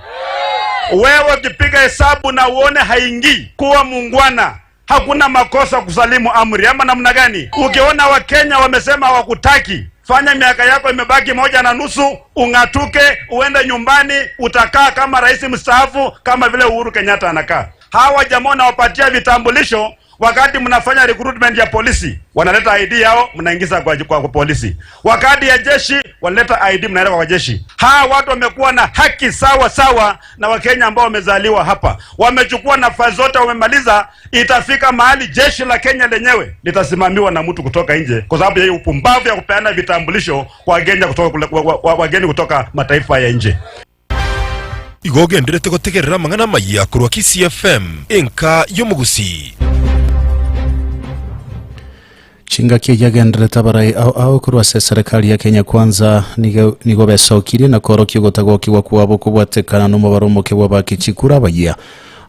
Wewe ukipiga hesabu na uone haingii, kuwa muungwana hakuna makosa kusalimu amri ama namna gani? Ukiona Wakenya wamesema hawakutaki, fanya miaka yako imebaki 1.5, ung'atuke, uende nyumbani, utakaa kama rais mstaafu, kama vile Uhuru Kenyatta anakaa. Hawa jamaa wanawapatia vitambulisho wakati mnafanya recruitment ya polisi, wanaleta ID yao mnaingiza kwa, kwa, kwa polisi. Wakati ya jeshi wanaleta ID mnaweka kwa jeshi. Hawa watu wamekuwa na haki sawa sawa na Wakenya ambao wamezaliwa hapa, wamechukua nafasi zote, wamemaliza. Itafika mahali jeshi la Kenya lenyewe litasimamiwa na mtu kutoka nje, kwa sababu ya hiyo upumbavu ya kupeana vitambulisho kwa wageni kutoka, kule- wa, wa, wa, wageni kutoka mataifa ya nje. Igo ogenderete gotegerera amang'ana amayia korwa Kisii FM, enka y'omogusii. Chingaki echiagenderete abarai ao ao korwa ase eserekari ya Kenya Kwanza nigo nigo besokirie na koorokia ogotagokigwa kwabo kobwatekana nomobaro omoke bw'abaaki chikura abayia.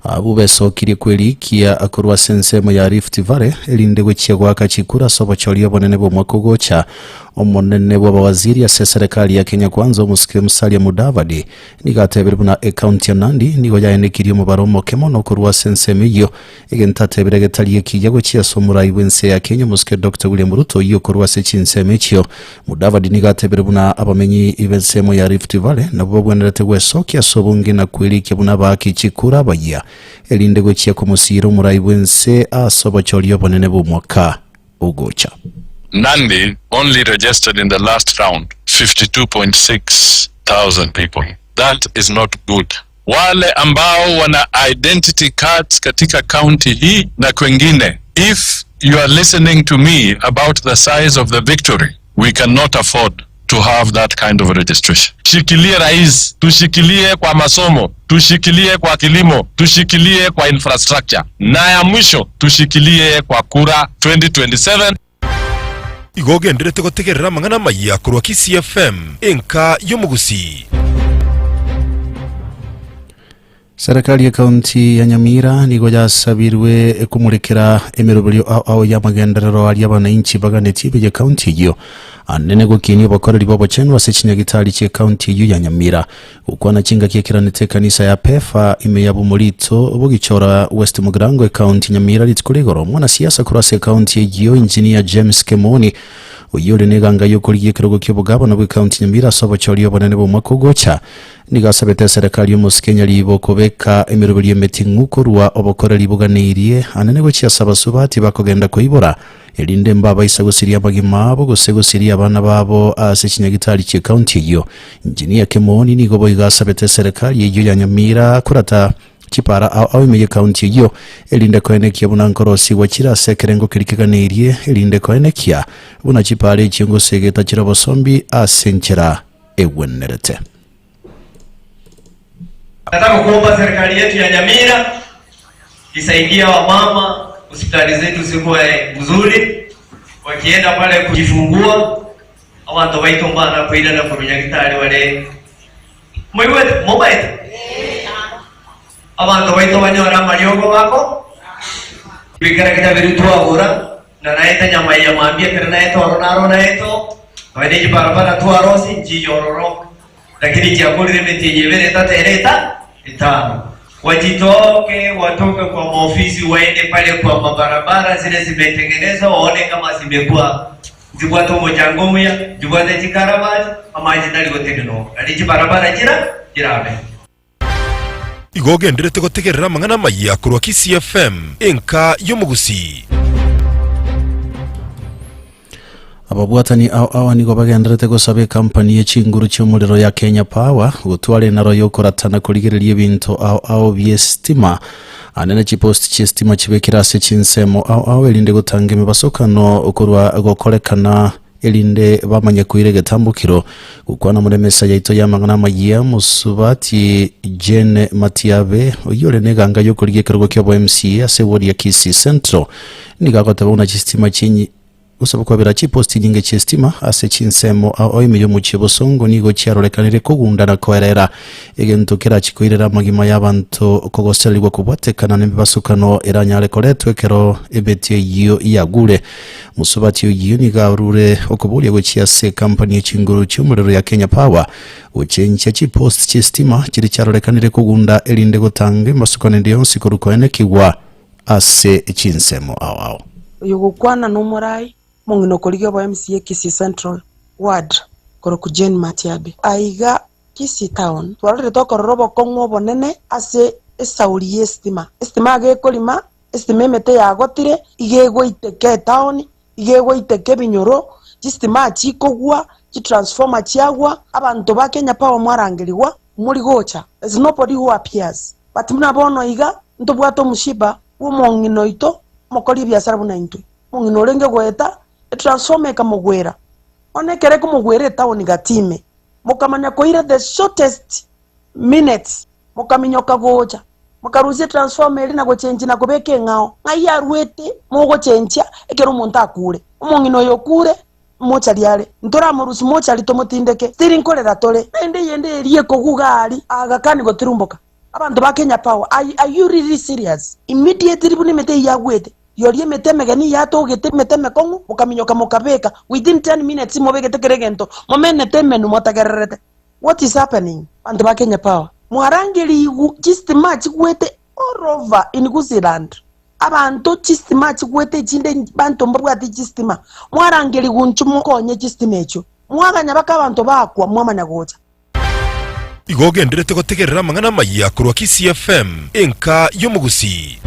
Abwo besokirie kwerikia korwa ase ensemo ya Rift Valley erinde gochia goaka chikura ase obochori obonene bw'omwaka ogocha. Omonene bw'abawaziri ase eserekari ya Kenya Kwanza omosike Musalia Mudavadi nigo atebire buna ecounty ya Nandi nigo yaenekirie omobaro omoke mono korwa ase ensemo eyio Egento atebire getari ekiya gochia ase omorai bw'ense ya Kenya omosike Doctor William Ruto oyio korwa ase chinsemo echio. Mudavadi nigo atebire buna abamenyi b'ensemo ya Rift Valley nabwo babwenerete gwesokia ase obonge na kwerikia buna abaaki chikura abayia erinde gochia komosiira omorai bw'ense ase obochori obonene bw'omwaka ogocha. Nandi only registered in the last round 52.6 thousand people. That is not good. Wale ambao wana identity cards katika county hii na kwengine, if you are listening to me about the size of the victory, we cannot afford to have that kind of registration. Shikilie rais, tushikilie kwa masomo, tushikilie kwa kilimo, tushikilie kwa infrastructure, na ya mwisho tushikilie kwa kura 2027. Igo ogenderete gotegerera amang'ana amayia korwa Kisii FM, enka y'omogusii. Serikali y'ekaunti ya Nyamira nigo yasabirwe komorekera emeroberio ao ao y'amagenderero aria abananchi baganetie ime y'ekaunti eyio, anene gokinia obokoreri bw'obochenu ase chinyagitari chi'ekaunti eyio ya Nyamira. Gokwana chingaki ekeranete ekanisa ya Pefa ime ya Bomorito bogichora West Mugirango ekaunti Nyamira rituko rigoro omwanasiasa korwa ase ekaunti eyio Engineer James Kemoni oyio ore neganga y'okorigia ekerogo ki'obogabana bw'ekaunti Nyamira ase obochori obonene bw'omwaka ogocha Nigo asabete eserekari y'omosike nyaribo kobeka emeroberio emeting'u korwa obokoreri boganeirie anene gochia ase abasubati bakogenda koibora, erinde mbabaisa gosiria amagima abo gose gosiria abana babo ase chinyagitari chi'ekaunti eyio. Engineer Kemoni nigo boigo asabete eserekari eyio ya Nyamira korata chipara ao ao ime y'ekaunti eyio, erinde koenekia buna nkorosigwa chire ase ekerengo keria keganeirie, erinde koenekia buna chipara echio ngosegeta chire obosombi ase enchera egwenerete. Nataka kuomba serikali yetu ya Nyamira isaidie wamama, hospitali zetu zikuwe mzuri, wakienda pale kujifungua abanto baito mbana koirana korwa nyagitari bare moigwete mobaete abanto baito banyore amariogo bako bikarakita biria twagora Na naete nyama ya mambia ekero naete oro naro naete oo, nonya ne chibarabara twarosie nchiya ororo, lakini chiakorire emetienyi ebere etato ere eta etano. Wajitoke watoke kwa maofisi waende pale kwa mabarabara zile zimetengenezwa waone kama zimekuwa nchibwate omochanga omuya, nchibwate chikaravati, amache tari gotenena oo, naende chibarabara chira chirabe. Igo ogenderete gotegerera amang'ana amayia korwa Kisii FM, enka y'omogusii. Ababwatani ao ao nigo bagenderete gosaba ekampani ye chinguru chi'omorero ya Kenya Power gotwara enaro y'okoratana korigereria ebinto ao ao bi'esitima ande ne chiposti chi'esitima chibekire ase chinsemo ao ao erinde gotanga emebasokano korwa gokorekana erinde bamanye koira egetambokero. Gokwana more emesa yaito y'amang'ana amayia, mosubati Jane Matiabe, oyio ore neganga y'okorigia ekerogo ki'obo MCA ase eward ya Kisii Central, nigo agoteba buna chistima chinyi gosaba kwabera chiposti nyinge chi'estima ase chinsemo ao ime y'omochie Bosongo nigo chiarorekanire kogunda na koerera egento kerachi koirera amagima y'abanto kogoserigwa kobwatekana nemebasukano eranyare koretwa ekero emeti eyio yagure. Mosubati oyio nigo arure okoboria gochia ase ekampani ye chinguru chi'omorero ya Kenya Power gochenchia chipost chi'esitima chiria chiarorekanire kogunda erinde gotanga emasuko ende yonsi korwa koenekigwa ase chinsemo ao ao. Oyogokwana nomorai omong'ina okorigia obo MCA Kisii Central Ward korokwa Jane Matiabi. Aiga Kisii Town twarorire tokorora obokong'u obonene ase esauri y'esitima. Esitima iga ekorima Esitima emete yagotire, iga egoiteka etaoni, iga egoiteka ebinyoro, chisitima chikogwa, chitransformer chiagwa, abanto ba Kenya Power mwarangerigwa, mori gocha, there's nobody who appears. But buna bono iga, ntobwate omoshiba bw'omong'ina oito, omokori ebiasara buna intwe, omong'ina orenge goeta, etransformer ekamogwera. Bono ekero ekomogwera etaoni gati ime, mokamanya koira the shortest minutes, Mokaminyoka gocha, mokarusia etransformer eria na gochenchia na kobeka eng'ao. Ng'ai aruete mogochenchia ekero omonto akure? Omong'ina oyo okure, mochari are. Ntoramorusie mochari tomotindeke. Tiri nkorera tore. Naende eyende eria ekoguga aria, agakani gotirumboka. Abanto ba Kenya Power, are, are you really serious? Immediately buna emete eyio yagwete, rirorio emete emegeni yatogete emete emekong'u, mokaminyoka mokabeka, within ten minutes mobegete kera egento, momenete emenwa motegererete. What is happening? Banto ba Kenya Power mwarangerigwe chistima chigwete all over in Gusiiland abanto chistima chigwete echinde banto mbabwati chistima mwarangerigwe inchu mokonye chistima echio mwaganya baka abanto bakwa mwamanya gocha. Igo ogenderete gotegerera amang'ana amayia korwa Kisii FM, enka y'omogusii.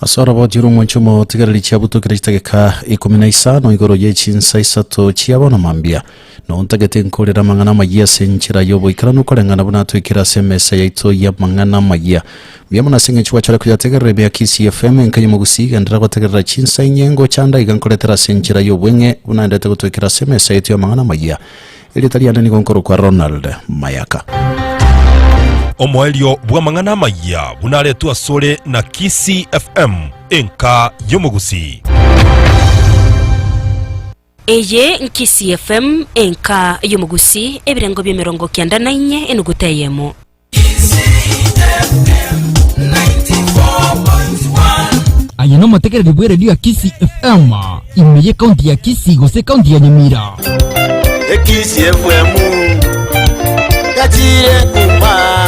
Ase oroboti rw'omonche omotigareri chiabutokire chitageka ikomi na isano igoro ye chinsa isato chia bono mambia. Nontagete nkorere amang'ana amayia ase enchera y'oboikeranu koreng'ana buna atoikire ase emesa yaito y'amang'ana amayia. Mbuya mono ase eng'encho gwachora koyategerera ime ya Kisii FM enka y'omogusii genderera gotegerera chinsa inye ngocha ande aiga nkoretera ase enchera y'obweng'e buna endete gotoikera ase emesa yaito y'amang'ana amayia. Erieta riane nigo nkorokwa Ronald Mayaka. Omoerio bw'amang'ana amayia buna aretwe asore na Kisii FM, enka y'omogusii. Eye n'Kisii FM, enka y'omogusii, ebirengo bi'emerongo kianda na inye enuguta eyemo. Aye nomotegereri bw'eredio ya Kisii FM, ime y'ekaunti ya Kisii gose ekaunti ya Nyamira. Ekisi FM gachire kuma.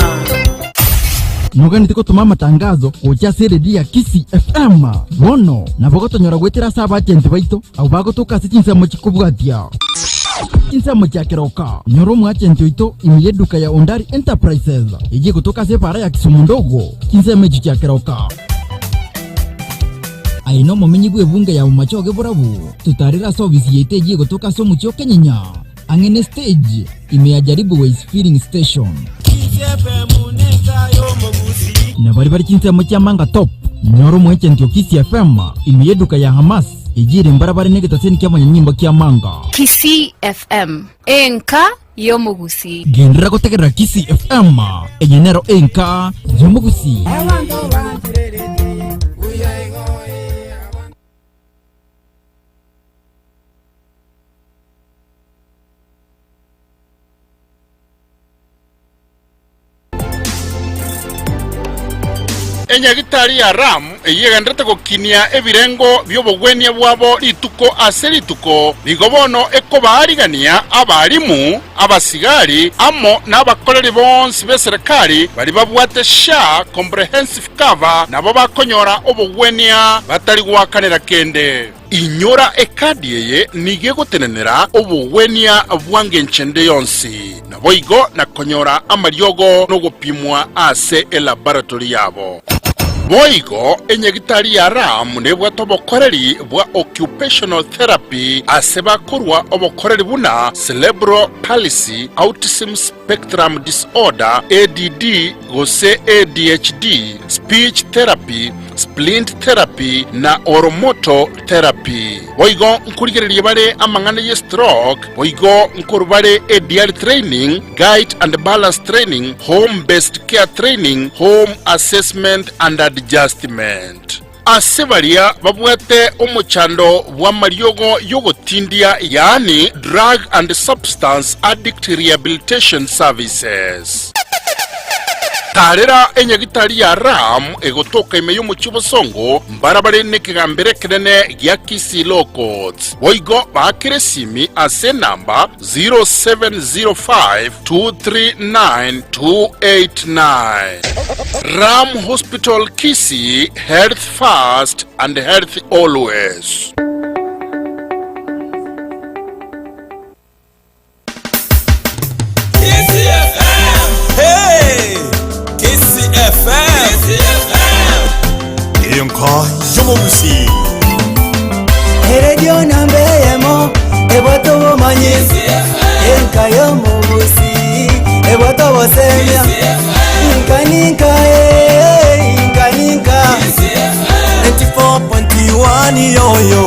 Noganete gotoma amatangazo gocha ase eredio ya Kisii FM. Bono nabo gotonyora goetera ase abagenti baito abwo bagotoka ase chinsemo chikobwatia. Chinsemo chia keroka, nyora omoagenti oito ime y'eduka ya Ondari Enterprises eyio egotoka ase ebaara ya Kisumu Ndogo, chinsemo echio chia keroka. Aye nomomenyi bw'ebunge ya Bomachoge Borabu, totarere ase ofisi yaito eyio egotoka ase omochie o Kenyenya, ang'e ne stage, ime ya Jaribu Ways Filling Station. Na baria bare chinsemo chia Manga Top, nyora omoagenti o Kisii FM ime y'eduka ya Hamas eyio ere mbarabare negetaseni ki'abanyanyimbo kia Manga. Kisii FM, enka y'omogusii. Genderera gotegerera Kisii FM, eye nero enka y'omogusii. Enyagitari ya Ram eyio egendererete gokinia ebirengo bi'obogwenia bwabo rituko ase rituko, nigo bono ekobaarigania abalimu, abasigari, amo nabakoreri bonsi b'eserekari baria babwate SHA Comprehensive Cover nabo bakonyora obogwenia batari goakanera kende. Inyora ekadi eye nigo egotenenera obogwenia bwa ngencho ende yonsi, naboigo na konyora amariogo nogopimwa ase elaboratory yabo. Boigo enyagitari ya Ram nebwate obokoreri bwa occupational therapy ase bakorwa obokoreri buna cerebral palsy, autism spectrum disorder, ADD gose ADHD, speech therapy, splint therapy na oromotor therapy. Boigo nkorigereria bare amang'ana ye stroke, boigo nkorwa bare ADL training, gait and balance training, home based care training, home assessment and adjustment. Ase baria babwate omochando bw'amariogo y'ogotindia yaani drug and substance addict rehabilitation services. Taarera enyagitari ya Ram egotoka ime y'omochie o Bosongo, mbarabare nekegambero ekenene gia Kisii Law Courts. Boigo baakere esimi ase enamba 0705 239 289. Ram Hospital Kisii, health first and health always. Enka y'omogusii. Eredio namba eyemo ebwate obomanyi enka y'omogusi ebwate obosemia inka ninka eh, inka ninka 94.1 yoyoyo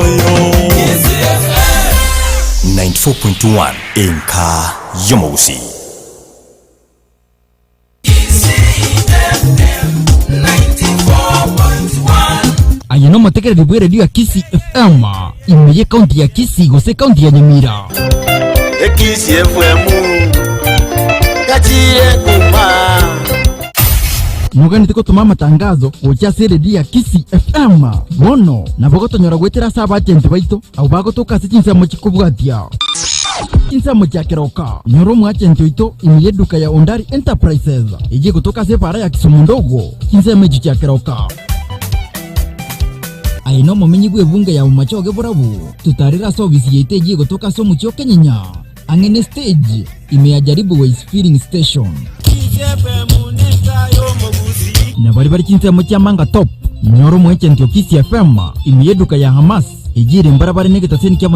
94.1 Enka y'omogusii. Aye nomotegereri bw'eredio ya Kisii FM, ime y'ekaunti ya Kisii gose ekaunti ya Nyamira. Ekisi FM gachire kuma. Noganete gotoma amatangazo gocha ase eredio ya Kisii FM. Bono nabo gotonyora goetera ase abagenti baito abwo bagotoka ase chinsemo chikobwatia. Chinsemo chia keroka, nyora omoagenti oito ime y'eduka ya Ondari Enterprises eyio egotoka ase ebaara ya Kisumu Ndogo, chinsemo echio chia keroka. Aye nomomenyi bw'ebunge ya Bomachoge Borabu, totarere ase obisi yaito eyio egotoka ase omochie o Kenyenya, ang'e ne stage, ime ya Jaribu Ways Filling Station. Na baria bare chinsemo chia Manga Top, nyora omoagenti o Kisii FM ime y'eduka ya Hamas eyio ere mbarabare negetaseni kia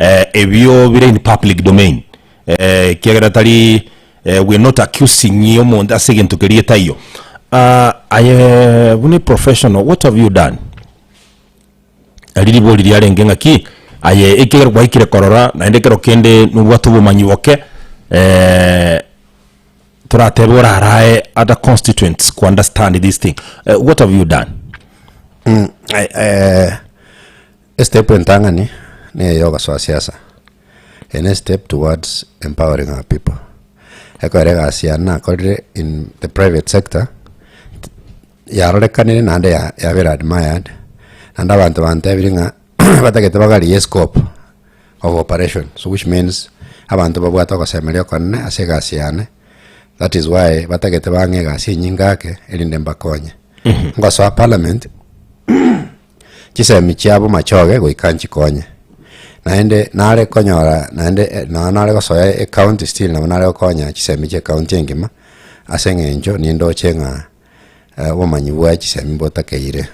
Eh, ebio bire in public domain eh, ekiagera tari eh, we're not accusing omonto ase egento keria getaiyo. Ah, aye buna professional what have you done? Eri ribori riarenge ng'aki aye ekiagera gwaikire korora naende ekero kende nobwate obomanyi boke eh, toratebe orarae other constituents ku understand this thing eh, what have you done? Mm, eh, eh, estep entang'ani niyo ya ogosoa siasa. Eye ne step towards empowering our people. Ekero egasi yane nakorire in the private sector, yarorekanire naende ya- yabera admired, naende abanto bantebirie ng'a batagete bagarie escope of operation, so which means abanto babwate ogosemeria okonene ase egasi yane, that is why batagete bang'e egasi enyinge ake erinde mbakonye. Ngosoa parliament, chisemi chiabo machoge goika nchikonye, naende nare konyora naende nonya nare gosoa ecounty still nabo nare gokonya chisemi chia ecounty engima, ase eng'encho nindoche ng'a obomanyi bwa chisemi mbotakeire.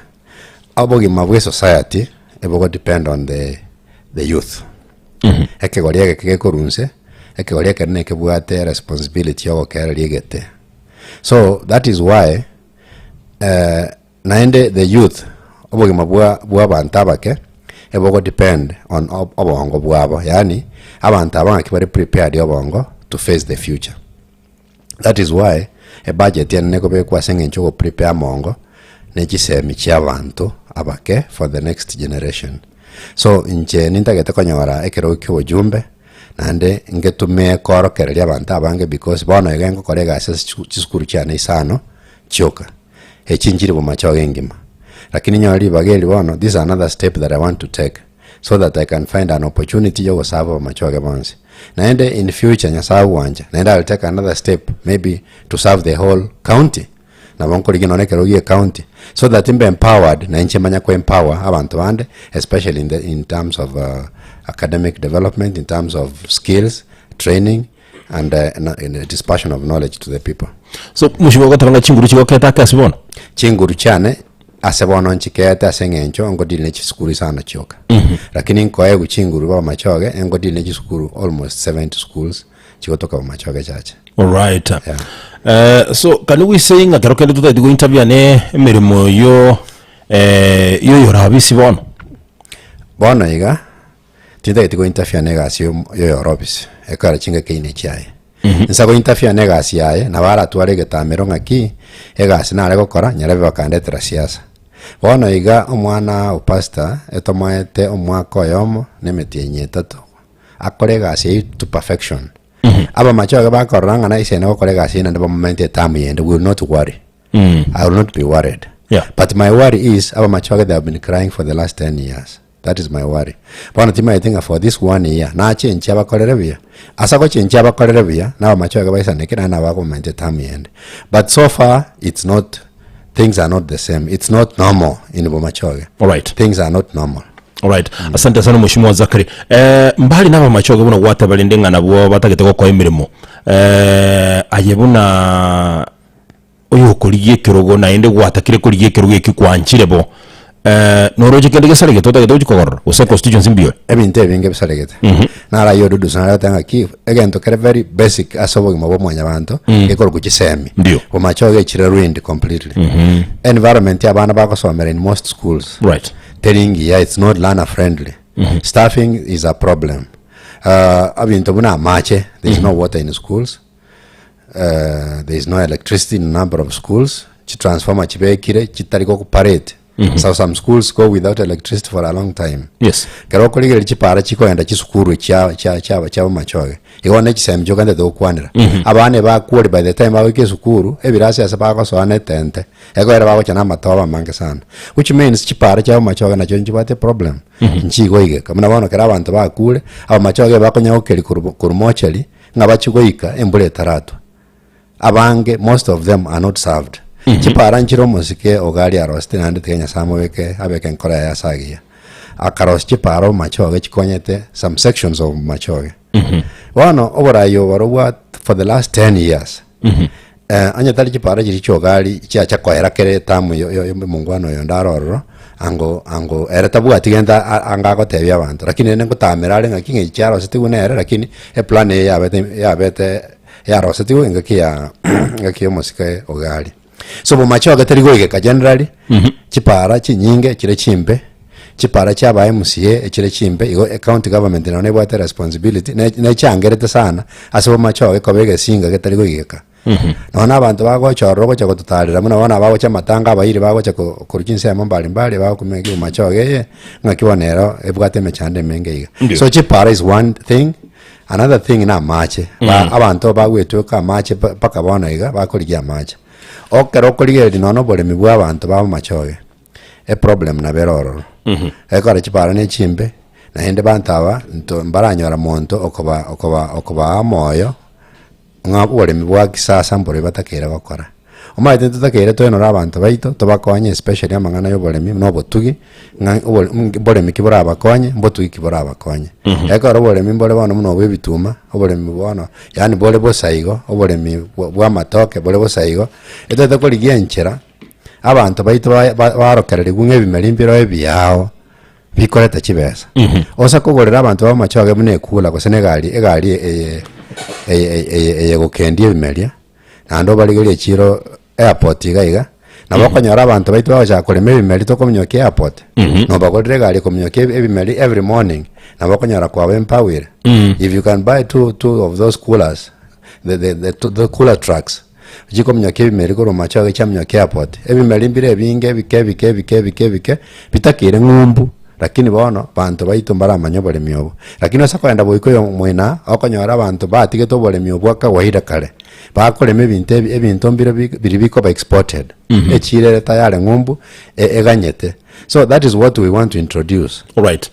Obogima bwa esociety ebogo depend on the the youth. Ekegori egeke gekorwa inse, ekegori ekero nekebwate responsibility ya ogokereria egete. So that is why naende the youth obogima bwa bwa abanto abake ebogo depend on obongo bwabo yaani abanto aba ng'aki bare prepared obongo to face the future. That is why ebudget enene ekobekwa ase eng'encho yo prepare amongo ne chisemi chia abanto abake for the next generation. So inche nintagete konyora ekerogo kia obojumbe naende ngetumie koorokereria abanto abange because bono iga ngokora egasi ase chisukuru chiane isano chioka, echi nchire bomachoge engima. Lakini nyore ribaga eri bono, this is another step that I want to take so that I can find an opportunity ya ogosaba abamachoge bonsi. Naende in future Nyasaye agwancha, naende I will take another step maybe to serve the whole county. Nabo nkorigia nonya ekerogo gia ecounty so that mbe empowered na inche manye ko empower abanto bande especially in the in terms of academic development, in terms of skills, training and and dispersion of knowledge to the people. So mosibwa ogoteba ng'a chinguru chigoketa ake ase bono? Chinguru chiane ase bono nchikeete ase eng'encho ngodili ne chisukuru isano chioka. Lakini nkoegwa chinguru b'amachoge engodili ne chisukuru almost 70 schools chigotoka b'amachoge chache. Alright. Eh, so can we say ng'a kero kende totagete go interview ne emeremo yo eh yoyora obisi bono? Bono iga Tintageti go interfere na egasi yoyore ofisi, ekero chingaki ine chiaye. Insa go interfere na egasi yaye, nabo aratware egetamero ng'aki, egasi nare gokora, nyarebe bakandetera siasa. Bono iga omwana o pastor etomoete omwaka oyomo na emetienyi etato, akore egasi eyio to perfection. Abamachoge bakorora ng'a naisene gokora egasi eyio naende bamomente etamu yende, we will not worry. I will not be worried. But my worry is abamachoge they have been crying for the last 10 years. That is my worry. Bono timaeti ng'a for this one year nachenchie abakorere buya. Ase agochenchia abakorere buya, na abamache baye baisaneke naende nabo bakomomentia term yende. But so far it's not things are not the same. It's not normal in Bomachoge. Alright. Things are not normal. Alright. Asante sana Mheshimiwa Zachary. Eh, mbali na abamachoge buna gwateba rende ng'a nabwo batagete gokoa emeremo. Eh, aye buna oyokorigia ekerogo naende gwatakire korigia ekerogo ekio kwanchire bo, eh, noroche kende gesaregete otagete gochia kogorora, gose constituency mbuya ore? Ebinto ebinge bisaregete. Naro ayio Odudusa nare goteba ng'aki, egento kere very basic ase obogima bwa mwanyabanto, gekorokwa chisemi. Ndio. Bomachoge echire ruined completely. Environment ya abana bagosomera in most schools. Right. Teri ngiya, it's not learner friendly. Staffing is a problem. Ebinto buna amache, there is no water in schools. There is no electricity in a number of schools chitransformer chibekire chitari goparate so some schools go without electricity for a long time Yes. kero okorigereria chipara chikoenda chisukuru chia chia chia chia bomachoge igo ne chisemi chiokendete gokwanera abana ebakwori by the time bagoika esukuru ebirasi ase bagosoa na etente ekogera bagocha na amatobe amange sana which means chipara chia bomachoge nachio nchibwate problem nchigoigeka buna bono kero abanto bakure abamachoge bakonya gokeria korwa korwa mochari ng'a bachie goika embura etaratwa. Abange, most of them are not served. Chipara nchire omosike ogari arosete naende tiga Nyasaye amobeke abeke enkoro yaye ase agiya. Akarosia chipara omomachoge chikonyete some sections of omomachoge. Bono oborai obo bwa for the last 10 years eh, onye tari chipara chiria chiogari chiacha koera kere etamu yo- yo- yo omongwana oyo onde aro ororo. Ango ango ere tabwati gento a- a- anga agotebia abanto, lakini rende ngotamera are ng'aki ng'a echi chiarosetigwe nere lakini eplan eye yabete yabete yarosetigwe engaki ya engaki ya omosike Ogari. So bomachoge teri goigeka generally, chipara chinyinge chire chimbe, chipara chia aba MCA echire chimbe, igo ecounty government nero nebwate responsibility ne nechangerete sana ase bomachoge koba egesinga getari goigeka. Nonya na abanto bagocha ororo gocha gototarera buna bono abagocha amatanga abairi bagocha ko korwa chinsemo mbari mbari bagokumia ng'aki bomachoge eye, ng'aki bono ero ebwate emechando emenge iga. Ndio. So chipara is one thing, another thing na amache, ba abanto bagwetweka amache pa mpaka bono iga bakorigia amache. Okero okorigereria nonya na oboremi bwa abanto ba bomachoge, eproblem nabo ere ororo. Ekero chipara ne chimbe, naende banto aba nto mbaranyora monto okoba okoba okobaa omoyo. Ng'a oboremi bwa kisasa mbore batakeire gokora. Omanyete ntotakeire toenore abanto baito, tobakonye especially amang'ana ya oboremi na obotugi, ng'a obore mboremi ki borabakonye, mbotugi ki borabakonye. Ekero oboremi mbore bono buna obwa ebituma, oboremi bono yaani bore bosa igo, oboremi bwa bwa amatoke bore bosa igo, etoete korigia enchera, abanto baito ba- ba- barokererigwe ng'a ebimeri mbiroo ebiao. bikoreta chibesa. Osa kogorera abanto b'amachoge buna ekula gose na egari egari eye eye eye eye gokendia ebimeria, naende obarigerie echiro airport iga iga, nabo okonyora abanto baito bagochaka korema ebimeri tokominyokia airport, nobagorere egari ekominyokia ebi ebimeri every morning, nabo okonyora kwaba empawire. If you can buy two two of those coolers, the the the the cooler trucks. Chikominyokia ebimeri korwa machoge chiaminyokia airport. Ebimeri mbire ebinge ebike ebike ebike ebike ebike bitakeire ng'umbu lakini bono banto baito mbaramanye oboremi obo. Lakini ase okogenda goika oyo moina okonyora abanto batigete oboremi obwo kawaida kare bakorema ebinto ebi ebinto mbire biria bikoba exported echiro ere tayari ng'umbu eganyete. So that is what we want to introduce. Alright.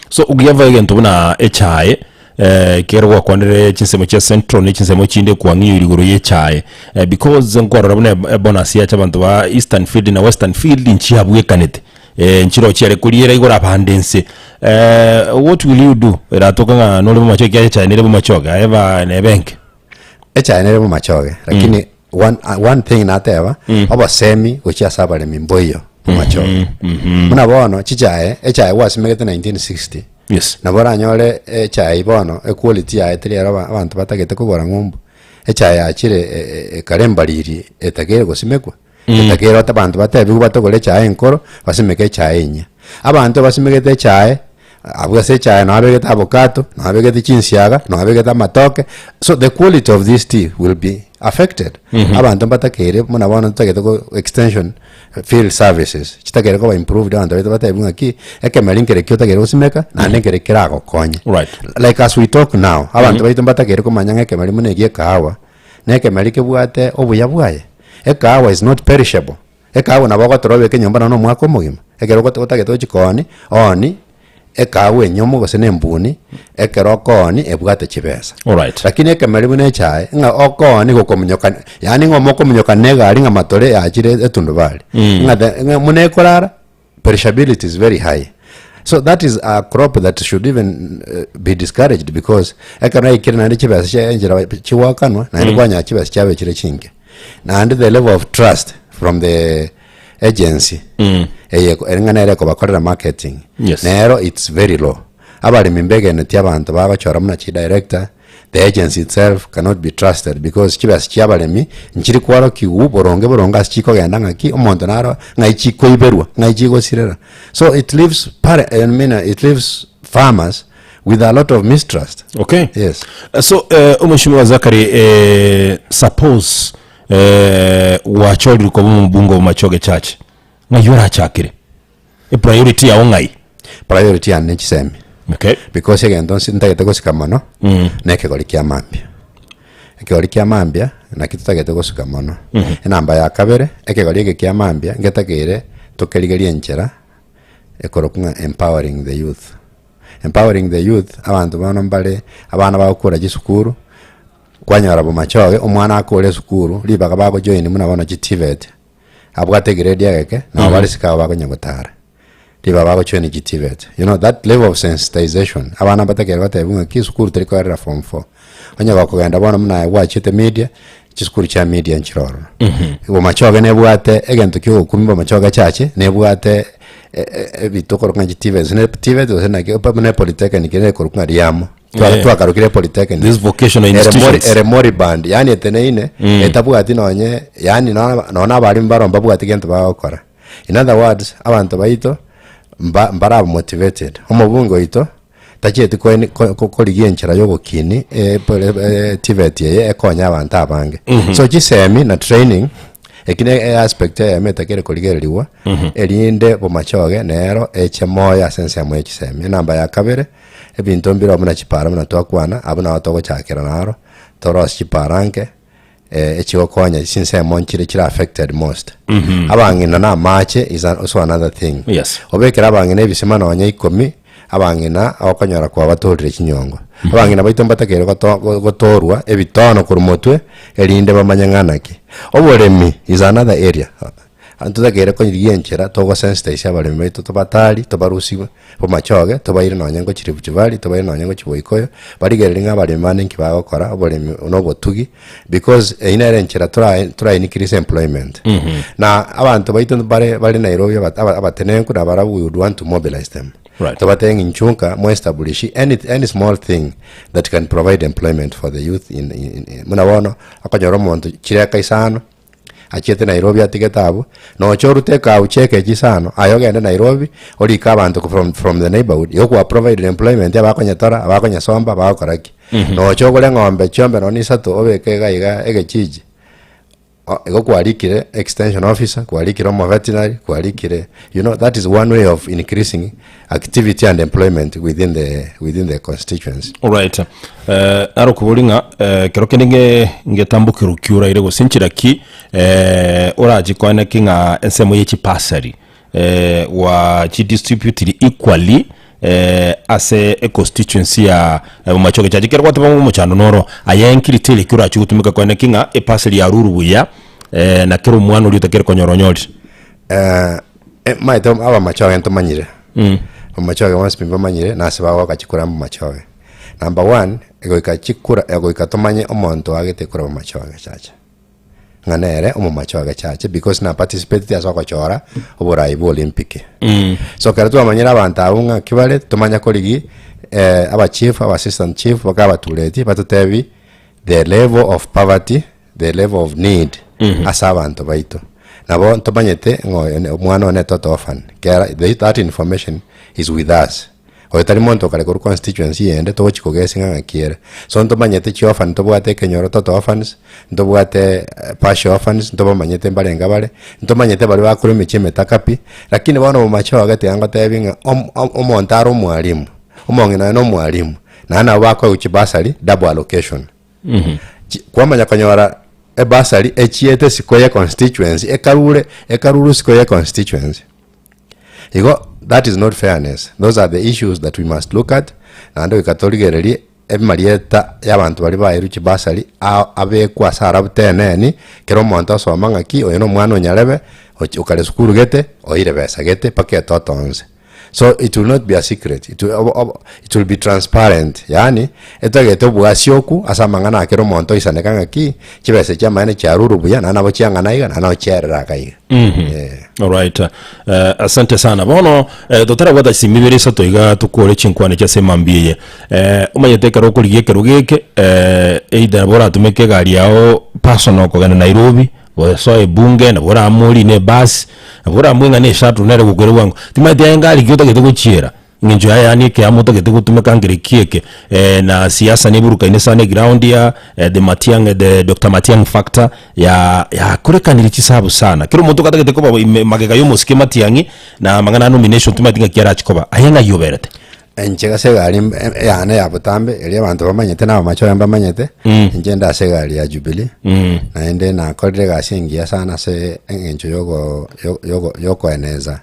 So ogiava egento buna echae Ekero gwakwanire chinsemo chia Central ne chinsemo chinde kwang'iyoire igoro y'echae because nkwarora buna ebonus yacha abanto ba Eastern Field na Western Field nchiabwekanete nchiroo chiare koriera igoro abande nse. What will you do eratoke ng'a nore bomachoge ekiagera echae nere bomachoge aye ba nebe enke? Echae nere bomachoge lakini one, one thing nateba obosemi gochia ase abaremi mboiyo bomachoge. Buna bono chichae echae gwasimegete 1960 Yes. Nabo oranyore echae bono equality yaye teri ero abanto batagete kogora ng'umbu. Echae yachire ekare embariri etakeire gosimekwa, etakeire ot abanto batebiwe batogore echae enkoro basimeke echae enyia. Abanto basimegete echae, abwo ase echae nabo babegete avocado, nabo babegete chinsiaga, nabo babegete amatoke, so the quality of this tea will be affected. Abanto mbatakeire buna bono totagete ko extension Field services chitakeire koba improved abanto baito batebiwe ng'aki ekemeri nkere ki otakeire gosimeka naende nkere keragokonye. Right. Like as we talk now, abanto baito mbatakeire komanya ng'a ekemeri buna eki ekahawa, na ekemeri kebwate obuya bwaye. Ekahawa is not perishable. Ekahawa nabo ogotora obeke nyomba nonya na omwaka omogima, ekero ogote otagete gochi koonia, oonie. Ekaagwa enyomo gose na embuni, ekero okooni ebwate chibesa. Alright. Lakini ekemeri buna echae, ng'a okooni gokominyoka, yaani ng'a omokominyoka na egari ng'a matore yachire etundubari. Ng'a the ng'a buna ekorara, perishability is very high. So that is a crop that should even be discouraged because ekero yaikire naende chibesa chia enchera chigoakanwa, naende kwanyora chibesa chiabechire chinke. Naende the level of trust from the agency eye ere ng'a nere ekobakorera marketing Yes. nero it's very low abaremi mbegeneti abanto bagochora buna chidirector the agency itself cannot be trusted because chibesa chia abaremi nchiri kwarokigwa boronge boronge ase chikogenda ng'aki omonto naro ng'ai chikoiberwa ng'ai chigosirera so it leaves pare I mean it leaves farmers with a lot of mistrust Okay. yes So eh, omweshimiwa Zachary eh, suppose eh, gwachorirwe koba omobunge o Machoge Church ng'ai orachakere epriority yao ng'ai priority yane ne chisemi okay. because egento nsi ntagete gosika mono na ekegori kia mambia ekegori kia mambia naki totagete gosuka mono enamba ya kabere ekegori eke kia mambia ngetakeire tokerigerie enchera ekorokwa ng'a empowering the youth empowering the youth abanto bono mbare abana bagokora chisukuru Kwanyora bomachoge, omwana akore esukuru, ribaga bagojoin buna bono chi TVET, abwate egrade egeke, nabo bare isiko abwo bakonya gotara. Ribaga bagojoin chi TVET. You know that level of sensitization, abana mbatakere gotebiwa ng'aki esukuru teri koerera form four. Onye gokogenda bono buna aye gwachete media, chisukuru chia media nchire ororo. Bomachoge nebwate egento kia ogokumia bomachoge chache, nebwate. ebinto okorokwa ng'a chiTVETs ne TVET gose naki buna epolytechnic ere ekorokwa ng'a riamo. Twa- Eh. Twakarokire epolytechnic. These vocational Ere mori- institutions. ere moriband yaani eteneine etabwati nonye yaani nonya nonya abarimu baroo mbabwati gento bagokora. In other words, abanto baito mba mbara motivated. Omobunge oito tachieti koeni ko- ko- korigia enchera ya ogokini TVET eye ekonye abanto abange. So chisemi na training, eki ne easpect eyemo etakere korigereriwa, erinde bomachoge nero eche moyo ase ensemo ya chisemi. Enamba ya kabere, ebinto mbireo buna chipara buna twakwana, abwo nabo togochakera naro, torosie chipara nke, echigokonya chinsemo nchire chire affected most. Abang'ina na amache is also another thing. Yes. Obekere abang'ina ebisima nonya ikomi, abang'ina okonyora kwabatorire chinyongo. Abang'ina baito mbatakeire goto- go- gotorwa ebitono korwa motwe erinde bamanye ng'a naki. Oboremi is another area. Ntotakeire korigia enchera togosensitize abaremi baito tobatari, tobarusie bomachoge, tobaire nonye ngochia Rift Valley, tobaire nonye ngochia Boikoyo, barigererie ng'a abaremi bande nki bagokora, oboremi na obotugi, because eyio nere enchera tora tora increase employment. Na abanto baito bare bare Nairobi aba- aba- abatenenku nabarabwo we would want to mobilize them. Right. Tobatebie ng'a inchuo nka moestablish any, any small thing that can provide employment for the youth in, in, in, buna bono, okonyora omonto chireka isano, Achiete Nairobi atigete abwo, nocha orute ekauchi eke chisano, aye ogende Nairobi, orike abanto from, from the neighborhood, igo kwa provided employment abakonyetora, abakonyesomba, abagokora ki. Nocha ogore eng'ombe chiombe nonye isato obeke iga iga egechiji, o- igo kwarikire extension officer, kwarikire omoveterinary, kwarikire, you know that is one way of increasing activity and employment within the, within the constituency. Alright. Eh, narokobori ng'a eh, kero kende nge ngetambokero ki oraire gose nchera ki eh, orache koene ki ng'a ensemo ye chipasari eh, gwa chidistributiri equally eh, ase econstituency ya eh, Bomachoge Chache kero gwateba ng'a omochando noro aye nkiriteri ki orache gotumeka koene ki ng'a epasari yarurwe buya eh, na kera omwana oria otakere konyora onyorire. Eh, maete abamachoge ntomanyire Abamachoge bonsi pi mbamanyire nase bagoaka chikura mbamachoge. Number one, egoika chikura egoika tomanye omonto oagete ekura bomachoge chache. Ng'a nere omomachoge chache because na participateti ase ogochora oborai bwa Olympic. So ekero twamanyire abanto abwo ng'aki bare, tomanye korigi abachief, aba assistant chief, mpaka abatureti batotebi the level of poverty, the level of need ase abanto baito. Nabo ntomanyete ng'a oyo ne- omwana one toto orphan, kera that information is with us. Oyo tari monto okare korwa constituency eyende togochi kogesi ng'a ng'aki ere. So ntomanyete chiorphan ntobwate ekenyoro toto orphans, ntobwate partial orphans, ntobamanyete mbarenge bare, ntomanyete baria bakorwa emechie emetaka pi, lakini bono bomachoge tiga ngotebi ng'a om- om- omonto are omwalimu, omong'ina oye na omwalimu, naende nabo bakoegwa chibursary double allocation. Chi- kwamanya konyora ebursary echiete isiko ye constituency ekarure ekarurwe isiko ye constituency. Igo that is not fairness, those are the issues that we must look at, naende goika torigererie amarieta ya abanto baria baerwe chibursary a- abekwe ase arabu teneni, kera omonto osoma ng'aki oyo na omwana o nyarebe, ochi okare sukuru gete, oire besa gete mpaka etoto onsi. So it will not be a secret, it will, obo- obo- it will be transparent yaani etagete obwasioku ase amang'ana aya kera omonto oisaneka ng'aki chibesa echi amaene chiarurwe buya naende nabo chiang'ana iga naende nabo chiarera iga iga. Eh. Alright. Eh, asante sana. Bono eh, totarabwata chisimi ibere isato iga tokore chinkwana chia ase emambia eye. Eh, omanyete ekero okorigia ekerogo eke eh, either nabo oratumeke egari yao personal kogenda Nairobi, gosoa ebunge, nabo oraamue orine ebus, nabo oraamue ng'a na eshuttle nere gokoira bwango. Timanyeti aye ngari ki otagete gochiera, eng'encho yaye yaani ekeamo otagete gotumeka nkere ki eke, na siasa neburukaine sana eground ya the Matiang'i the Doctor Matiang'i factor ya yakorekanire chisabu sana. Kera omonto gatagete koba ime magega ya omosike Matiang'i, na amang'ana a nomination timanyeti ng'aki arachi koba. Aye ng'ai oberete? Inche ase egari eyane ya botambe, eria abanto bamanyete na abamache baye mbamanyete, inche nde ase egari ya Jubilee, naende nakorire egasi engiya sana ase eng'encho yogo yo- yogo yokoeneza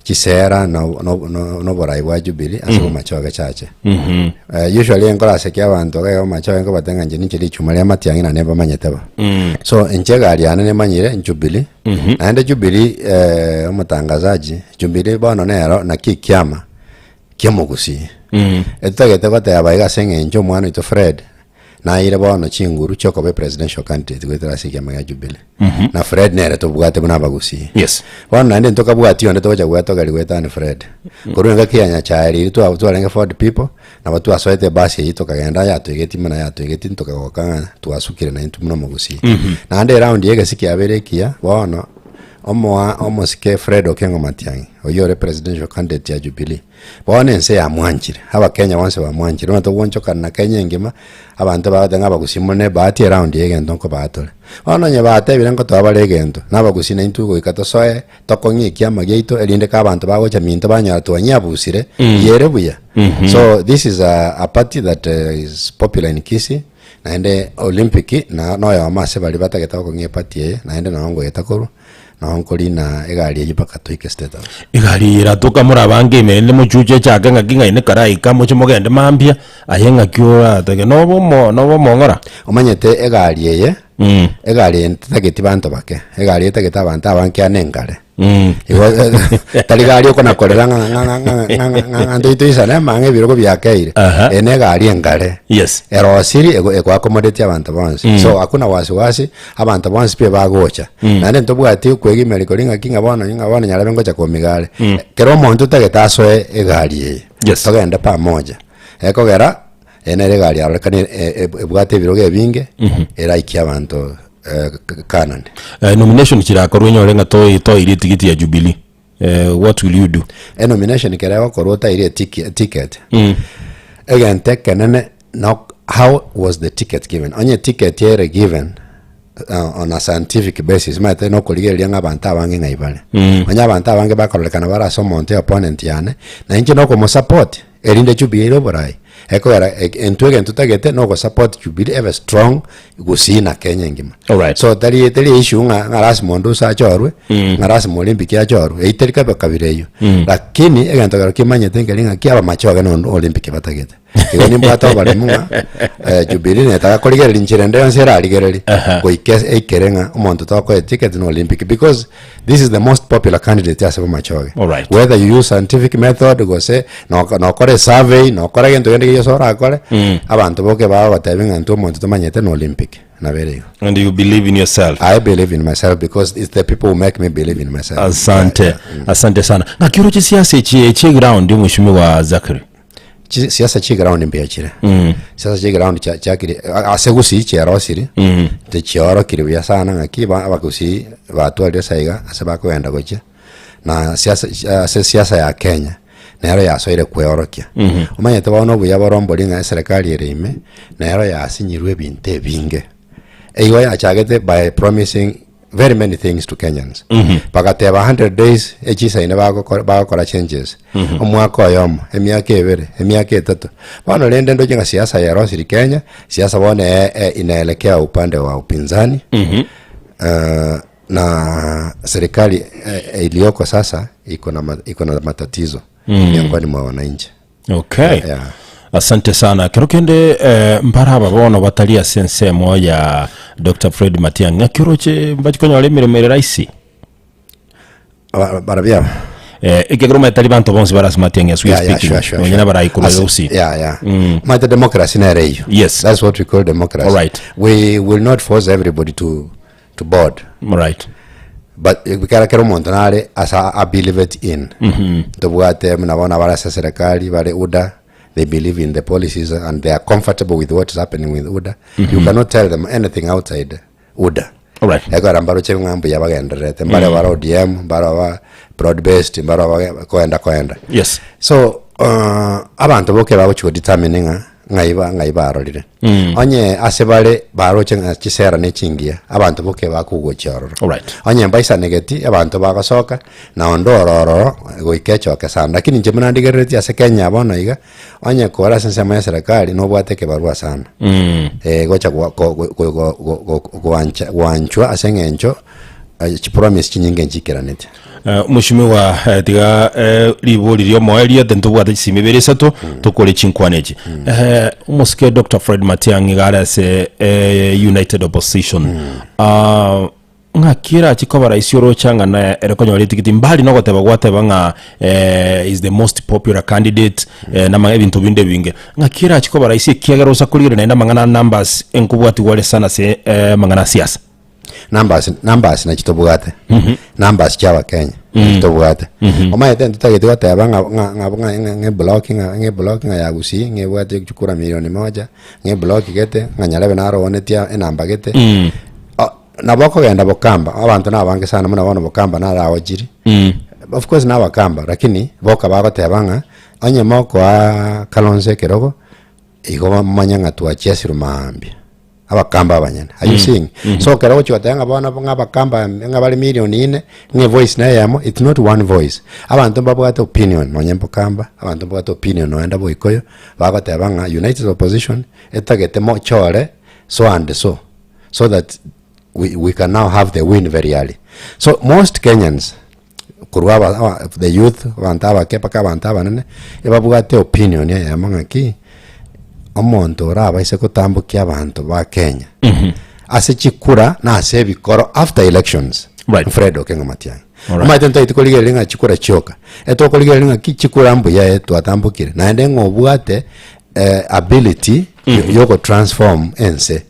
chisera na obo- na obo- na oborai bwa Jubilee ase bomache chache. Usually nkorasekia abanto iga iga bomache nkobatebia ng'a inche ninche richuma ria matiang'i naende mbamanyete bo. So inche egari yane nimanyire Jubilee, naende Jubilee omotangazaji, Jubilee bono nero naki ekiama ki'omogusii. Etotagete goteba iga ase eng'encho omwana oito Fred, Naeire bono chinguru chiokoba epresidential candidate goetera ase ekiama gia Jubilee. Na Fred nere tobwate buna abagusii. Bono naende ntokabwati onde togocha gwetogeria goetania Fred. Korwa engaki ya Nyachae riria twa twarenge Ford people, nabo twasoete ebasi eyio tokagenda yatoigetie buna yatoigetie ntokagoka ng'a twasukire naintwe buna omogusii. Naende eround ya egesi kiabeire ekiya, bono omoa omosike Fred Okengo Matiang'i, oyio ore presidential candidate ya Jubilee, Bono ense yamwanchire, Abakenya bonsi bamwanchire, buna togwonchokana na Kenya engima, abanto bagoteba ng'a abagusii more nebahati eround eye egento nkobaa tore. Bono onye batebire nkotoa bare egento, na abagusii naintwe goika tosoe, tokong'ie ekiama giaito erinde ka abanto bagocha minto banyora twanyabusire, yere buya. So this is a, a party that is popular in Kisii, naende Olympic na noyomo ase baria batagete gokong'ia eparty eye, naende nabo ngoeta korwa. Nao nkorina egari eyio mpaka toike State House. Egari eye eratoka more abange ime rende mochuche echake ng'aki ng'ai nekaraika moche mogende mambia, aye ng'aki oratake nobe omo nobe omong'ora. Omanyete egari eye, egari eye tetageti banto bake, egari eye etagete abanto abange ane enkare. Igo tari gari okonakorera ng'a ng'a ng'a ng'a ng'a ng'a ng'a ng'a ntoitoisane amang'e ebirogo biakeire. Aha. Eye na egari enkare. Yes. Erosiri ego ekoaccommodate abanto bonsi. So hakuna wasiwasi, Abanto bonsi pi bagocha, naende ntobwati okwegima rikori ng'aki ng'a bono ng'a bono nyarebe ngocha komiga are. Kera omonto otagete asoe egari eye, Yes. togende pamoja, ekogera eye nere egari yarorekana e- e- ebwate ebirogo ebinge, eraikie abanto Canaan. Eh, nomination chirakorwe onyore ng'a toi toirie etigiti ya Jubilee eh, what will you do? Enomination kera egokorwa otaire etiki eticket, egento ekenene Nok how was the ticket given? Onye ticket ere given uh, on a scientific basis maete nokorigereria ng'a abanto abange ng'ai bare. Onye abanto abange bakororekana bare ase omonto opponent yane, na inche nokomosupport erinde Jubilee ere oborai. Ekogera e- intwe egento totagete nogosupport Jubilee ebe strong gusii na Kenya engima. Alright. So tari teri issue ng'a ng'a lasima onde ase achorwe, ng'a lasima oria mbiki achorwe, eyio teri kabe kabira eyio. Lakini egento kero kimanyete nkeri ng'aki abamachoge nonde oria mbiki batagete. Igo nimbwate oboremu ng'a eh, Jubilee netaka korigereria inchera ende yonsi erarigererie Aha. goika ase- eikere ng'a omonto tokoe ticket na Olympic because this is the most popular candidate ase bomachoge. Alright. Whether you use scientific method gose nok- nokore survey nokore gento kende gionsi orakore abanto boke bagogotebia ng'a intwe omonto tomanyete na Olympic nabo ere igo. And you believe in yourself. I believe in myself because it's the people who make me believe in myself. Asante. Asante sana. Ng'aki oroche siasa echi echi eground mheshimiwa Zachary? Chi- siasa chiground mbuya chire siasa chiground chia- chiakire a- ase gusii chiarosiri tichiorokire buya sana ng'aki ba- abagusii batwarire ase iga ase bakogenda gochia na siasa ase siasa ya Kenya nero yasoire kweorokia. Omanyete bono obuya boro mbori ng'a eserekari ere ime nero yasinyirwe ebinto ebinge. Igo yachagete by promising very many things to Kenyans. Bagateba 100 days echisaine bagokora bagokora changes. Omwaka oyomo, emiaka ebere, emiaka etato. Bono rende ndoche ng'a siasa yarosiri Kenya, siasa bono e- e- inaelekea upande wa upinzani. Eh, na serikali eh, iliyoko sasa iko na ma- iko na matatizo miongoni mwa wananchi. Okay. Yeah. Asante sana. Kero kende eh, mbara aba bono batari ase ensemo ya Dr. Fred Matiang'i ng'aki oroche mbachi konyora emeremo ere rahisi? Ba- barabia aba. Eh, ekiagera omanyete tari banto bonsi bare ase Matiang'i as we are Yeah, yeah, speaking. sure, sure, Nonye sure. nabarai korwa As- gusii. yeah, yeah. Maete democracy nere eyio. Yes. That's what we call democracy. Alright. We will not force everybody to to board. Right. But ekero kera omonto nare ase a believe it in. Ntobwate buna bono abare ase eserekari bare UDA, they believe in the policies and they are comfortable with what is happening with UDA. You cannot tell them anything outside UDA. Alright. Ekero mbaroche ng'a mbuya bagendererete, mbare bare ODM, mbare ba broad based, mbare ba koenda koenda. Yes. So uh, abanto boke bagochi godetermine ng'a ng'ai ba ng'ai barorire. Onye ase bare baroche ng'a chisera ne chingiya, abanto boke bakogochia ororo. Alright. Onye mbaisanegeti, abanto bagosoka, na onde oro ororo goika echoke sana. Lakini inche buna ndigereretie ase Kenya bono iga, onye kore ase ensemo ya serikali nobwate ekebarua sana. Eh, gocha gwa- go- go- go- go- go- go- goancha goanchwa ase eng'encho eh, chipromise chinyinge nchikeranetie. Eh, Mheshimiwa eh, tiga eh, ribori riomoerio ate ntobwate chisimi ibere isato tokore chinkwana echi eh, omosike Dr. Fred Matiang'i iga are ase eh, United Opposition Ah, Ng'aki erache koba rahisi oroche ang'a na ere konyora etigiti mbali na ogoteba gwateba ng'a eh, is the most popular candidate eh, na amang'ana ebinto binde ebinge. Ng'aki erache koba rahisi ekiagera osa korigereria naende amang'ana a numbers enkobwatigwa are sana ase eh, amang'ana a siasa. Numbers, numbers nachi tobwate numbers chia abakenya nachi tobwate omanyete ntotagete goteba ng'a ng'a ng'a ng'a ng'a ng'a eblock ng'a ng'a eblock ng'a ya gusii ng'a ebwate chikura milioni moja ng'a eblock gete ng'a nyarebe naro oonetie enamba gete O- nabo okogenda bokamba abanto na abange sana buna bono bokamba naro aochire of course na abakamba lakini boka bagoteba ng'a onye mokoaa Kalonzo ekerogo igo bamanye ng'a twachiasirwe maambia. Abakamba abanyene. Are you seeing? So ekero ogochia goteba ng'a bono ng'a abakamba ng'a bare million ine, ng'a evoice na eyemo, it's not one voice. Abanto mbabwate opinion nonye mbokamba, abanto mbabwate opinion noenda boikoyo, bagoteba ng'a united opposition etagete mochore so and so, so that we, we can now have the win very early. So most Kenyans, korwa aba aba the youth, abanto abake mpaka abanto abanene, ebabwate opinion eyemo ng'aki, omonto orabaise gotambokia abanto ba Kenya, ase chikura na ase ebikoro after elections, Right. Fred Okengo Matiang'i. Alright. Omanyete ntoiti korigereria ng'a chikura chioka, etokorigereria ng'aki chikura mbuya eh twatambokire, naende ng'a obwate ability yo gotransform ense.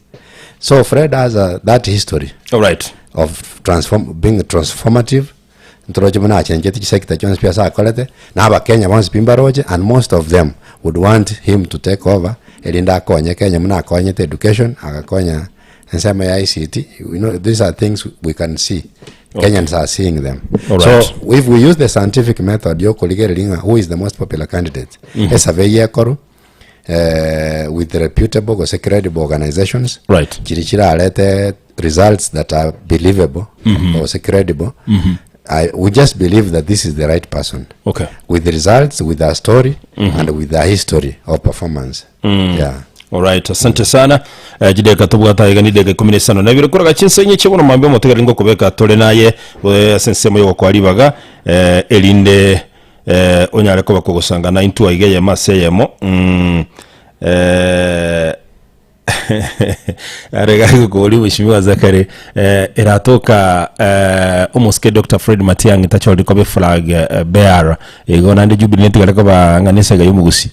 So Fred has a, that history Alright. of transform, being transformative ntoroche buna achencheti chisector chionsi pi ase akorete na abakenya bonsi pi mbaroche and most of them would want him to take over erinde akonye Kenya buna akonyete education agakonya ensemo ya ICT you know these are things we can see Okay. Kenyans are seeing them Alright. so if we use the scientific method yokorigereria ng'a who is the most popular candidate esurvey yekorwa eh, with reputable gose credible organizations Right. chiri chirarete results that are believable gose credible I, we just believe that this is the right person Okay. with the results with our story and with our history of performance yeah Alright, asante sana eh, chideka tobwate aiga ni deka ikumi na isano na ibere koraga chinsa inye chibono mambia omotegereri ngokobeka tore naye eh, ase ensemo yogokoa ribaga eh, erinde eh, onyare koba kogosanga na intwe aiga eyemo ase eyemo mm, eh, are gari gokoboria mheshimiwa Zachary eh, eratoka eh, omosike Dr. Fred Matiang'i tachorire koba eflag eh, bearer igo naende Jubilee netigare koba ng'a nesega y'omogusi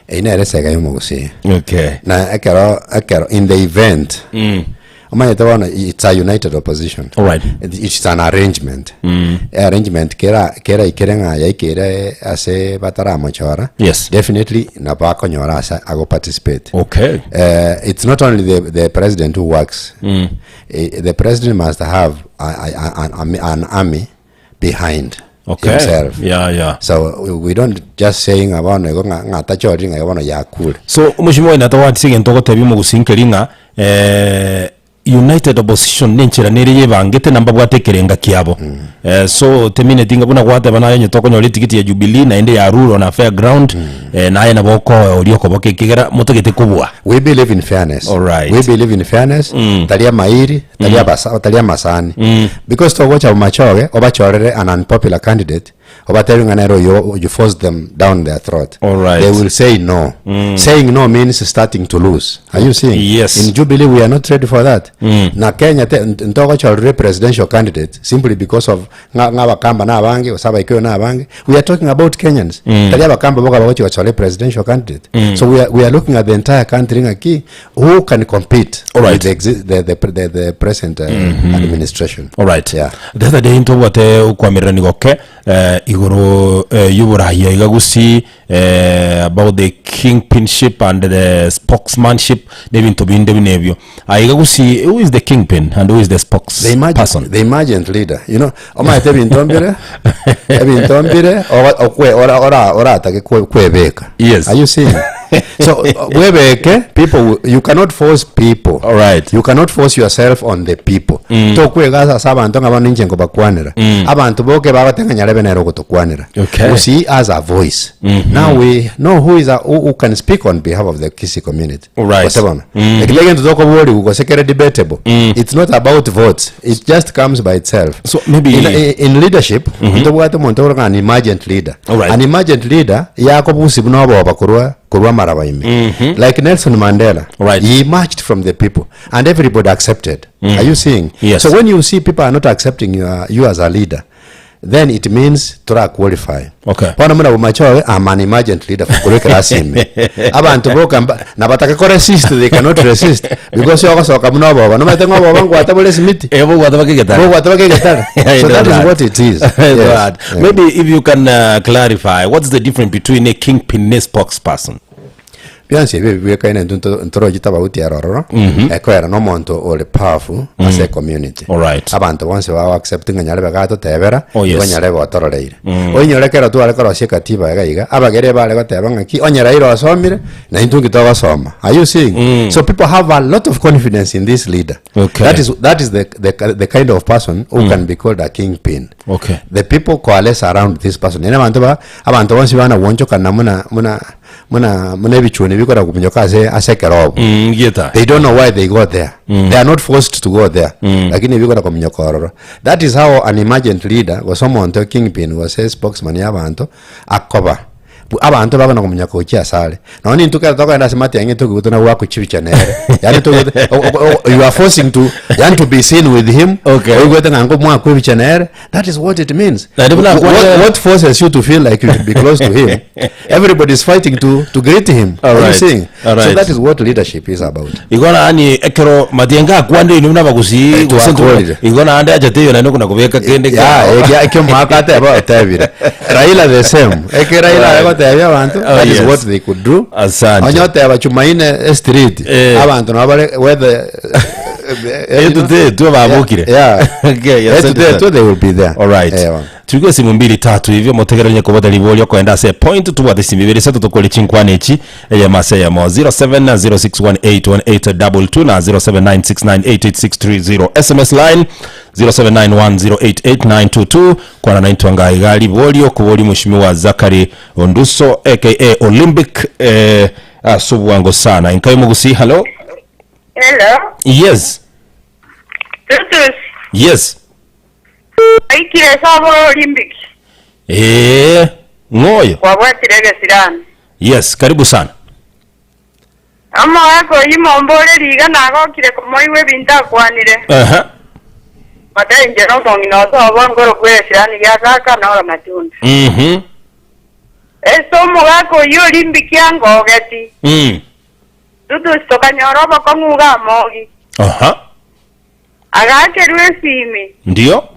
Eyio nere esega y'omogusii okay na ekero ekero in the event mm. omanyete bono it's a united opposition Alright. It- it's an arrangement Mm. arrangement kera keraikere ng'a yaikire ase bataramochora Yes. definitely nabo akonyora ase ago participate Okay. uh, it's not only the, the president who works Mm. Eh, the president must have a, a, a, an, army- an army behind Okay. himself Yeah, yeah. so we, we don't just saying ng'a bono igo ng'a ng'a tachorire ng'a igo bono yakure So omosimi oye natobwatise egento ogotebia omogusii nkeri ng'a eh, united opposition nenchera nere yebangete na mbabwate ekerenga kiabo eh, so temineti ng'a buna gwateba naye onye tokonyora etigiti ya Jubilee naende ya rule on a fair ground eh, naye nabo okoa oria okoboka ekigera motagete kobua we believe in fairness Alright. we believe in fairness tari amairi tari abasa tari amasani because togocha bomachoge obachorere an unpopular candidate obatebi ng'a nere oyo you force them down their throat Alright. they will say no saying no means starting to lose are you seeing Yes. in jubilee we are not ready for that na kenya te ntogochorere presidential candidate simply because of ng'a ng'a abakamba na abange gose abaikuyu na abange we are talking about kenyans tari abakamba boka bagochi gochora presidential candidate so we are, we are looking at the entire country ng'aki who can compete Alright. with the, exi- the, the, the, the present uh, administration Alright. Yeah. The other day ntobwate okwamererani goke eh, igoro eh, y'oboraia iga gusii eh, about the kingpinship and the spokesmanship na ebinto binde buna ebio. Aiga gusii who is the kingpin and who is the the spokesperson? emergent, the emergent leader you know omanyete ebinto mbire ebinto mbire oga- okwe ora ora oratake kwe- kwebeka Yes. are you seeing so uh, bwebeke people will- you cannot force people All right. you cannot force yourself on the people mm. tokwegasa ase abanto ng'a bono inche nkobakwanera mm. abanto boke bagoteba nyarebe nere ogotokwanera Okay. we see as a voice mm -hmm. now we know who is a, who, who can speak on behalf of the Kisii community Right. Gose bono mm. ekio egento tokoboriwu gose kere debatable mm. it's not about votes it just comes by itself So maybe- in, in, in leadership mm -hmm. ntobwate omonto oroka an emergent leader Alright. an emergent leader yakobusi buna oboba korwa Korwa amaraba ime. Like Nelson Mandela, he emerged from the people and everybody accepted. Are you seeing? Yes. So when you see people are not accepting your, you as a leader, then it means tora qualify. Okay. Bono buna Bomachoge, I'm an emergent leader korwa ekerasi ime. Abanto boka mba- nabatake ko resist, they cannot resist because ogosoka buna oboba. Nomanyete ng'a oboba ngwata bore esimiti. Eh, bogwata baka egetare. Bogwata baka egetare. I So know that is that. what it is. I know Yes. that. Yeah. Maybe if you can clarify, what's the difference between a kingpin and a spokesperson? Bionsi ebi bibwekaine intwe nto- ntorochi tofauti ere ororo Mhm. ekoera na omonto ore powerful ase ecommunity Alright. abanto bonsi bago accept ng'a nyarebe gatotebera Oh, yes. igo nyarebe otororeire Mm. oinyore ekero tware korosia ekatiba iga iga abagere bare goteba ng'aki onye Raila osomire na intwe nki togosoma are you seeing so people have a lot of confidence in this leader Okay. that is, that is the, the, the kind of person who can be called a kingpin Okay. the people coalesce around this person yaani abanto ba abanto bonsi bana gwonchokana muna muna Buna buna ebichuni bikora kominyoka ase ase ekerobo. Mm, geta. They don't know why they go there. Mm. They are not forced to go there. Mm. Lakini bikora kominyoka ororo. That is how an emergent leader gose omonto kingpin gose spokesman ya abanto akoba. Bu- Abanto bakona kominyoka gochia asare. Nonya intwe kero tokogenda ase matiang'i tokigutwa nabwo agochibicha nere. Yaani tokigutwa o- o- o- you are forcing to yaani to be seen with him. Okay. Oigwete ng'a ngomwakwa ebicha nere. That is what it means. Naende buna What, akwanire- what forces you to feel like you should be close to him? Everybody is fighting to, to greet him. All Are you right. seeing? All So right. that is what leadership is about. Igo naani ekero matianga akwanire inwe buna abagusii Eh, gose ntwe- twakwarire. igo naende achete eyo naende okona kobeka kende Yeah, kiao. ekia- ekio omwaka ateba otebire. Raila the same. Eke Raila Right. agotebia abanto, Oh, that is yes. what they could do. Asante. Onye oteba Chumaine street, Eh. abanto nabo bare whether Etute babukire. Yeah. Okay, asante Etute sana. tu they will be there. All right. Eh, bono. Tuigwe simu mbili tatu hivyo motegeranie kobota riborio okoenda ase point tobwate simu ibere isato tokore chinkwana echi eyemo ase eyemo 0706181822 na 0796988630 sms line 0791088922 kwana naintwe anga iga riborio kobori mheshimiwa Zachary Onduso aka Olympic eh, ase obwango sana enkai mogusi hello Hello, yes Tutus. yes Aikire sabo Olympic. ee ng'oyo Kwabwatire egesirani. yes karibu sana Omogaka oyio mombore riga nagokire komoigwa ebinto akwanire. Aha. Matayo inche nomong'ina osobo nkorokwa egesirani gia kaka na ora matunda. Mhm. Ase omogaka oyio Olympic angogeti. Mm. Tutus tokanyora obokong'u iga amogi. Aha. Agaakerwa esimi. Ndio.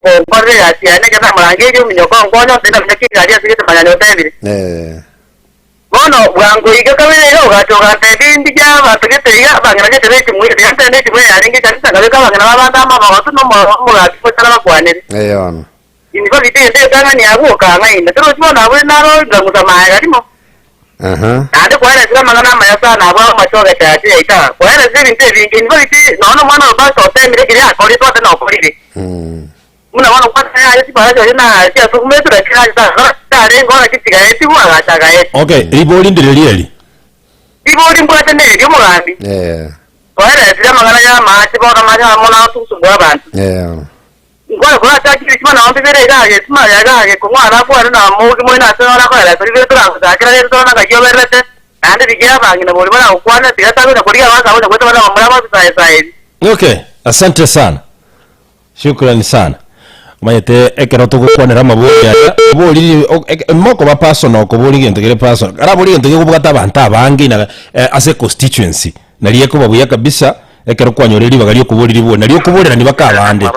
Nkorire egasi yane ekero namorangeirie ominyoko onkonye ontebi naminyokie egari ase gete manyani otebire. Eh. Bono bwango iga kabere iga ogacha ogantebia indigie abanto gete iga abang'ina gete be chimweri tiga ntende echimweri yarenge ekanisa nkabeka abang'ina b'abanto amo amagoso na omo omogati gochia nabakwanere. Eh bono. Inwe bagite egento egetang'ani abwo okang'aina. Torochi bono abwo naro nkang'usa magega rimo. Aha. Naende kwaeresire amang'ana amaya sana abwo amachoge ache yaito aa. Kwaeresire ebinto ebinge. Inwe bagite nonya nomwana o pastor otemire keria akorire twate nokorire. Buna bono kwansa yaye chipara chiaye na chiasugumetwe lakini ache takora tarenge ora chigaetigwe agacha agaetigwa. Okay, ribori ndire rieri. Ribori mbwate neri omogambi. Eh. Kwaeresire amang'ana y'amache bono amache amo nasugusumbua abanto. Eh. Nkore korachake ebichuma nao mbibere iga agesima iga agekong'u arakwane na mogi moino ase orakoeresa bibere toragochakera rende torore ng'aki obererete, naende rigia abang'ina boria baragokwane tiga tagocha korigia abanto agocha goeta bare abamura ababisae sae ebi. Okay, asante sana. Shukrani sana. Omanyete ekero togokwanera amabori aya, obori ri- o- eke- mokoba personal okobori egento kere personal, karabori egento gekobwata abanto abange ina ase econstituency, nari ekoba buya kabisa. Ekero kwanyorire ribaga ri'okoboria ribori, nario okoborerania baka abande.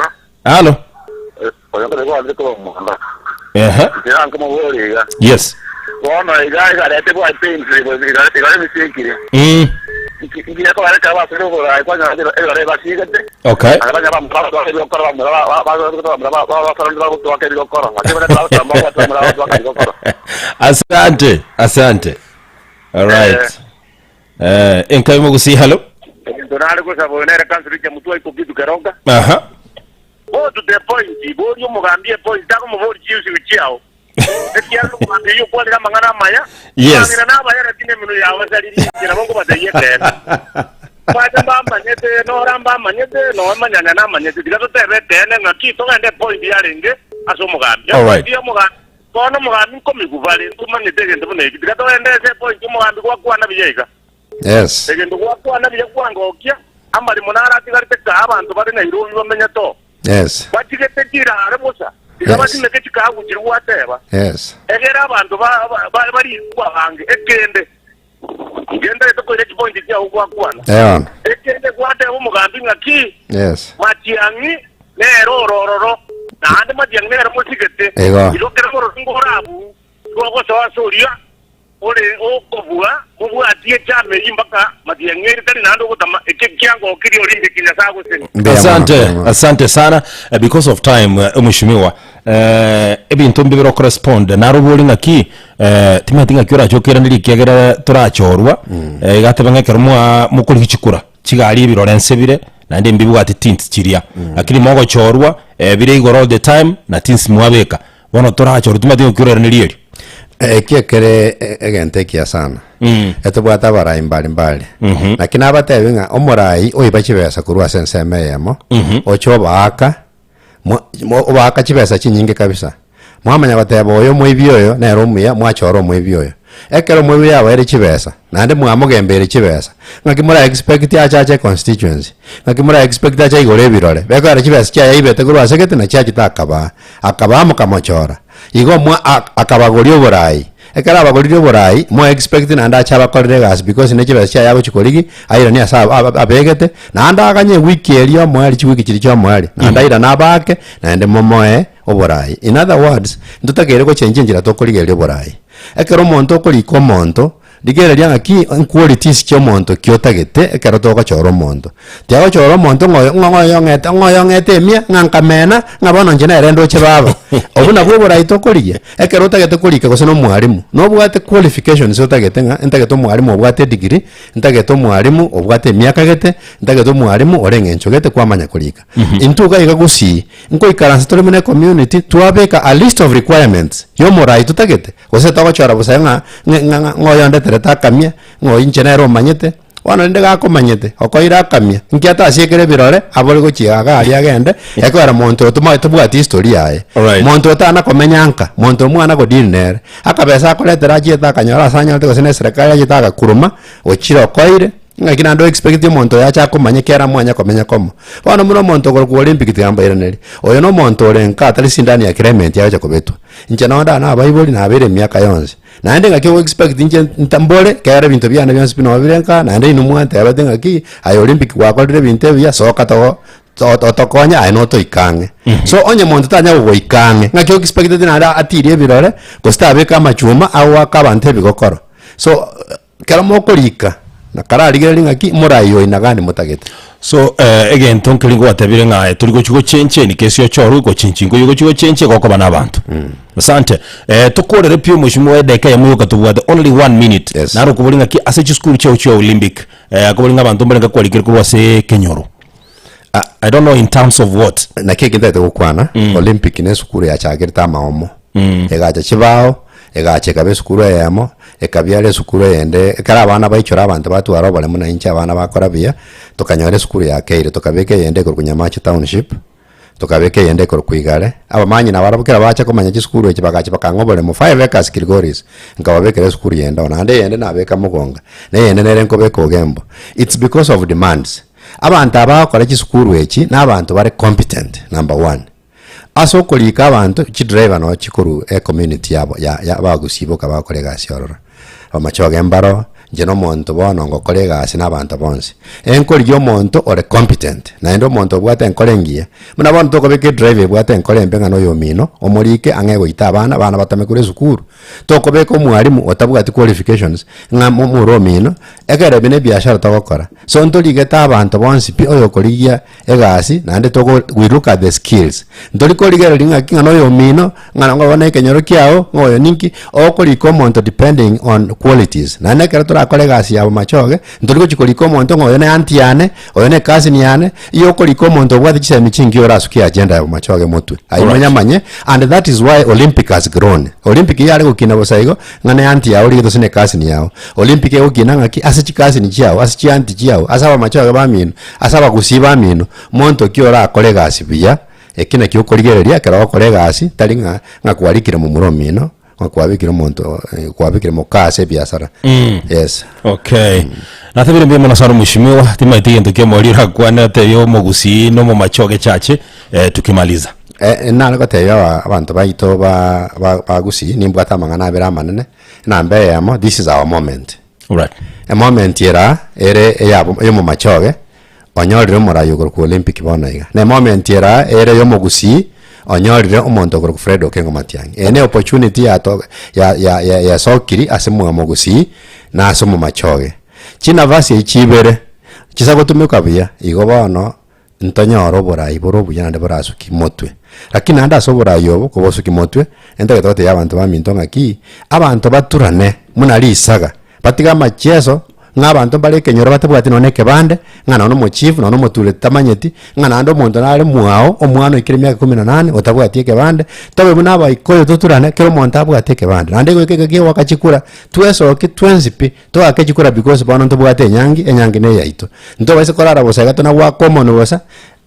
Halo. Oyo nkare kwanire korwa omwanda. Ehe. Inche nkomoboria iga. Yes. Bono iga igarete bwate inse igare igare bisikire. Ngiye kobareka basire oborai kwanyora ebirore basigete. Okay. Abanya bamura ba ebikoro bamura ba ba bamura ba ba ba ba ebikoro. Asante, asante. All right. Eh, enka y'omogusii halo. Egento nare gosaba oyo nere councillor Richard Mutua iko kitu keroka. Aha. Go to the point, boria omogambi epoint, takomobori chiusiu chiao. Ekiagera omogambi oyio okwanire amang'ana amaya, Yes. abang'ina nabaya lakini emenwa yabo esaririe inche nabo nkobatebia ekeene. Mbache mbamanyete, nora mbamanyete, noe manyanya namanyete, tiga totebe ekeene ng'aki togende epoint yarenge ase omogambi. Alright. Epoint y'omogambi Bono omogambi nkomigwa bare, ntomanyete egento buna eki. Tiga togende ase epointi omogambi gwakwana buya iga. Yes. Egento gwakwana buya kwangokia, amaremo naro atigarete kaa abanto bare Nairobi bamenyete oo. Yes. Bachigete chirare bosa, tiga Yes. basimeke chikagu chiria gwateba. Yes. Egere abanto ba- ba- ba- barikwa abange. Ekende, ngenderete koira chipointi chiao gwakwana. Eon. Ekende gwateba omogambi ng'aki, Yes. Matiang'i nere orororo, naende matiang'i nere mosigete. Igo. Igo kera mororungu orabue, igo ogosoa ase oria ore okobua, mobwatie echama eyio mpaka matiang'i ere tari naende ogotama ekio kiangokirie oringetie Nyasae agosenie. Asante, asante sana. Eh, because of time eh, mheshimiwa eh, ebinto mbibere okorespond naro obori ng'aki eh, timanyeti ng'aki orache okeraneri ekiagera torachorwa eh, iga atebe ng'a ekero mwa mokorigia chikura Chigari ebirore nse bire, naende mbibwati tints chiria. Lakini mogochorwa, eh, bire igoro all the time, na tints mwabeka. Bono torachorwe timanyeti ng'aki orairanerie erio. Ekio ekere e- egento ekiya sana etobwate abarai mbali mbali naki nabatebi ng'a omorai oiba chibesa korwa ase ensemo eyemo oche obaaka Mwa- mwa- obaaka chibesa chinyinge kabisa. Mwamanya goteba oyo omoibi oyo nere omuya, mwachora omoibi oyo. Ekero omoibi oyo abaeire chibesa, naende mwamogembeire chibesa, ng'aki mora expect ache ache econstituency? Ng'aki mora expect ache aigore ebirore? Bekoera chibesa chiaye aibete korwa ase gete na chiachete akabaa. Akabaa mokamochora. Igo mwa a- akabagoria oborai. Ekero abagoririe oborai, mo expect naende ache abakorere egasi because ne chibesa chiaye agochi korigi, airanie ase aba abegete, naende aganye ewiki eria omoerio chiwiki chiria chia omoerio, naende airane abaake, naende momoe oborai. In other words, ntotakeire gochenjia enchera tokorigereria oborai. Ekero omonto okorika omonto, rigereria ng'aki qualities chia omonto ki otagete ekero togochora omonto. Tiagochora omonto ng'a oyo ng'a oyong'ete ng'a oyong'ete emia, ng'a nkamena, ng'a bono inche nere ndoche baba. Obwo nabwo oborai tokorigia. Ekero otagete korika gose na omwalimu, nobwate qualifications otagete ng'a ntagete omwalimu obwate edegree, ntagete omwalimu obwate emiaka gete, ntagete omwalimu ore eng'encho gete kwamanya korika. Intwe iga iga gusii, nkoikaransa tore buna ecommunity, twabeka a list of requirements ya omorai totagete, gose togochora bosa ng'a ng'a ng'a ng'a oyondeterete akamia, ng'a oyo inche nere omanyete. Bono rende gakomanyete, okoira akamia, inki atasiekere ebirore, abore gochia iga aria agende, ekogera monto oyo tomaete tobwati history yaye. Alright. Monto otana komenya nka, monto omwana go deal nere. Akabesa akoretera achiete akanyora ase anyorete gose na eserekari achiete agakuruma, ochire okoire, ng'aki naende o expect omonto oyo ache akomanye kera mwanya komenya komo. Bono buna omonto okorokwa Olympic tiga mbairanerie, oyo na omonto ore nka atari sindani ya Clement agocha kobetwa. Inche nonde aa nabaibori nabeire emiaka yonsi. Naende ng'aki ogo expect inche nta mbore, ekero ebinto biane bionsi pi nabo bire nka, naende inwe mwantebete ng'aki, aye Olympic gwakorire ebinto ebiya, soka togo. Otokonye aye notoike ang'e. So onye monto tanya gogoika ang'e, ng'aki oexpectete naende atirie ebirore, gose tabeka amachuma agoaka abanto ebigokoro. So ekero mokorika, na kararigereria ng'aki morai oyo nagani motagete. So egento nkeri ngwatebire ng'a aye tori gochi gochenchia in case ochorwe gochenchia nkoyo ogochi gochenchia gokoba na abanto. Asante. Tokorere pi omweshimiwa edageka eyemo yoka tobwate only one minute. Yes. Naro okobori ng'aki ase chisukuru chiao chia Olympic, akobori ng'a abanto mbarenge kwarikire korwa ase ekenyoro. I don't know in terms of what. Naki eki ntagete gokwana, Olympic ne esukuru yachakerete amaomo, egacha chibao, egacha ekaba esukuru eyemo, ekabiara esukuru eyende, ekero abana baichora abanto batwara oboremu na inche abana bakora buya, tokanyora esukuru yakeire, tokabeka eyende ekorokwa Nyamache Township, tokabeka eyende ekorokwa Igare, abamanyi nabarabwo kera bacha komanya chisukuru echi bagacha bakang'a oboremo 5 acres Kilgoris, nkababekera esukuru yende oo, naende eyende nabeka Mogonga, na eyende nere nkobeka Ogembo. It's because of demands. Abanto aba bagokora chisukuru echi na abanto bare competent number one. Ase okorika abanto chidriver noo chikorwa ecommunity yabo ya ya abagusii boka bagokora egasi ororo. Abamachoge mbaro, inche na omonto bono ngokora egasi na abanto bonsi. Enkorigia omonto ore competent, naende omonto obwate enkoro engiya. Buna bono tokobeka edriver ebwate enkoro embe ng'a noyomino, omorike ang'e goita abana, abana batame korwa esukuru. Tokobeka omwalimu otabwati qualifications ng'a momura omino, ekero ebi ne ebiashara togokora. So ntorigete abanto bonsi pi oyokorigia egasi naende togo we look at the skills. Ntori korigereria ng'aki ng'a noyomino, ng'a ng'a na ekenyoro kiago, ng'a oyo ninki, okorika omonto depending on qualities. Naende ekero torakore egasi ya bomachoge, ntori gochi korika omonto ng'a oyo ne aunty yane, oyo ne ecousin yane, iyo okorika omonto obwate chisemi chingiya orasukie agenda ya bomachoge motwe. Ayio Alright. monyamanye and that is why Olympic has grown. Olympic yare gokina bosa igo, ng'a ne aunty yao origete gose ne ecousin yao. Olympic egokina ng'aki ase chicousin chiao, ase chiaunty chiao, ase abamachoge bamino, ase abagusii bamino, monto ki orakore egasi buya, eki nakio okorigereria ekero ogokora egasi, tari ng'a ng'a kwarikire momura omino, ng'a kwabekire omonto kwabekire moka ase ebiasara. Yes. Okay. Natebire mbuya mono sana omweshimiwa, timaeti egento kia omoerio orakwane otebie omogusii na omomachoge chache eh, tukimaliza. Eh, nare gotebia aba abanto baito ba ba ba gusii nimbwate amang'ana abere amanene, enamba eyemo this is our moment. Alright. Emoment ere aa ere eyabo eyomomachoge onyorire omorai okorokwa Olympic bono iga. Na emoment ere aa ere eyomogusii onyorire omonto okorokwa Fred Okengo Matiang'i. Eye ne opportunity yato ya ya ya yasokiri ase mwamogusii na ase omomachoge. Chinafasi echi chibere chisa gotumeka buya igo bono ntonyore oborai bore obuya naende borasuki motwe. Lakini naende ase oborai obo kobosuki motwe, entagete gotebia abanto baminto ng'aki, abanto baturane buna risaga, batige amacheso, ng'a abanto mbare ekenyoro batabwati nonye na ekebande, ng'a nonye na omochief, nonye na omotureti tamanyeti, ng'a naende omonto nare mwao, omwana oikire emiaka kumi na nane, otabwati ekebande, tobe buna abaikoyo toturane, kera omonto abwate ekebande. Naende goika ekero kiagoaka chikura, twesokie twensi pi. Toake chikura because bono ntobwate enyangi, enyangi neyaito. Ntobaisa korara bosa iga tona goaka omonwe bosa,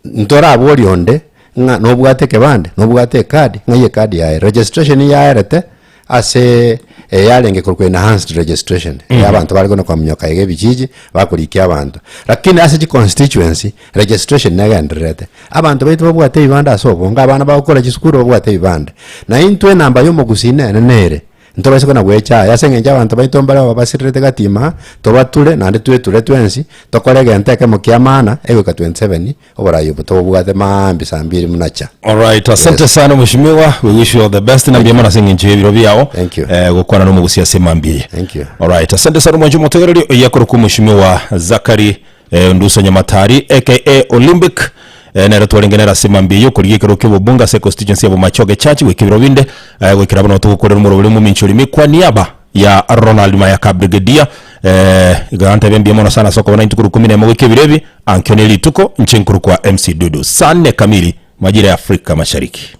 ntoraborie onde ng'a nobwate ekebande, nobwate ecard, ng'ai ecard yaye. Registration yaerete ase eyarenge korokwa enhanced registration, eya abanto bare kona kominyoka iga ebijiji, bakorikia abanto. Lakini ase chiconstituency, registration negendererete. Abanto baito babwate ebibande ase obonge, abana bagokora chisukuru babwate ebibande. Na intwe enamba ya omogusii nene nere. Ntobaise kona gwechaya, ase engencho abanto baito mbare babasirerete gati ime aa, tobature naende tweture twensi, tokore egento ekemo kia maana, egoika 27, oborai obo tobobwate maambia saa mbiri buna cha. Alright, asante Yes. sana mheshimiwa. We wish you all the best na mbuya mono ase eng'encho y'ebiro biao. Thank you. Eh, gokwana n'omogusi ase mambia eye. Thank you. Alright, asante sana omwanchi omotegereri oyo akorokwa mheshimiwa Zachary eh, Nduso Nyamatari aka Olympic eh, nere twarenge nere ase mambia eye okorigia ekero ki'obobunge ase constituency ya Bomachoge Church goika ebiro binde eh, goikera bono togokorera omorobori omominchori mikwa niaba ya Ronald Mayaka Brigadier eh, iga ntebe mbuya mono sana ase okoba naintwe korwa ikomi na emo goika ebiro ebi ankio ne rituko inche nkorokwa MC Dudu saa nne kamili majira ya Afrika Mashariki.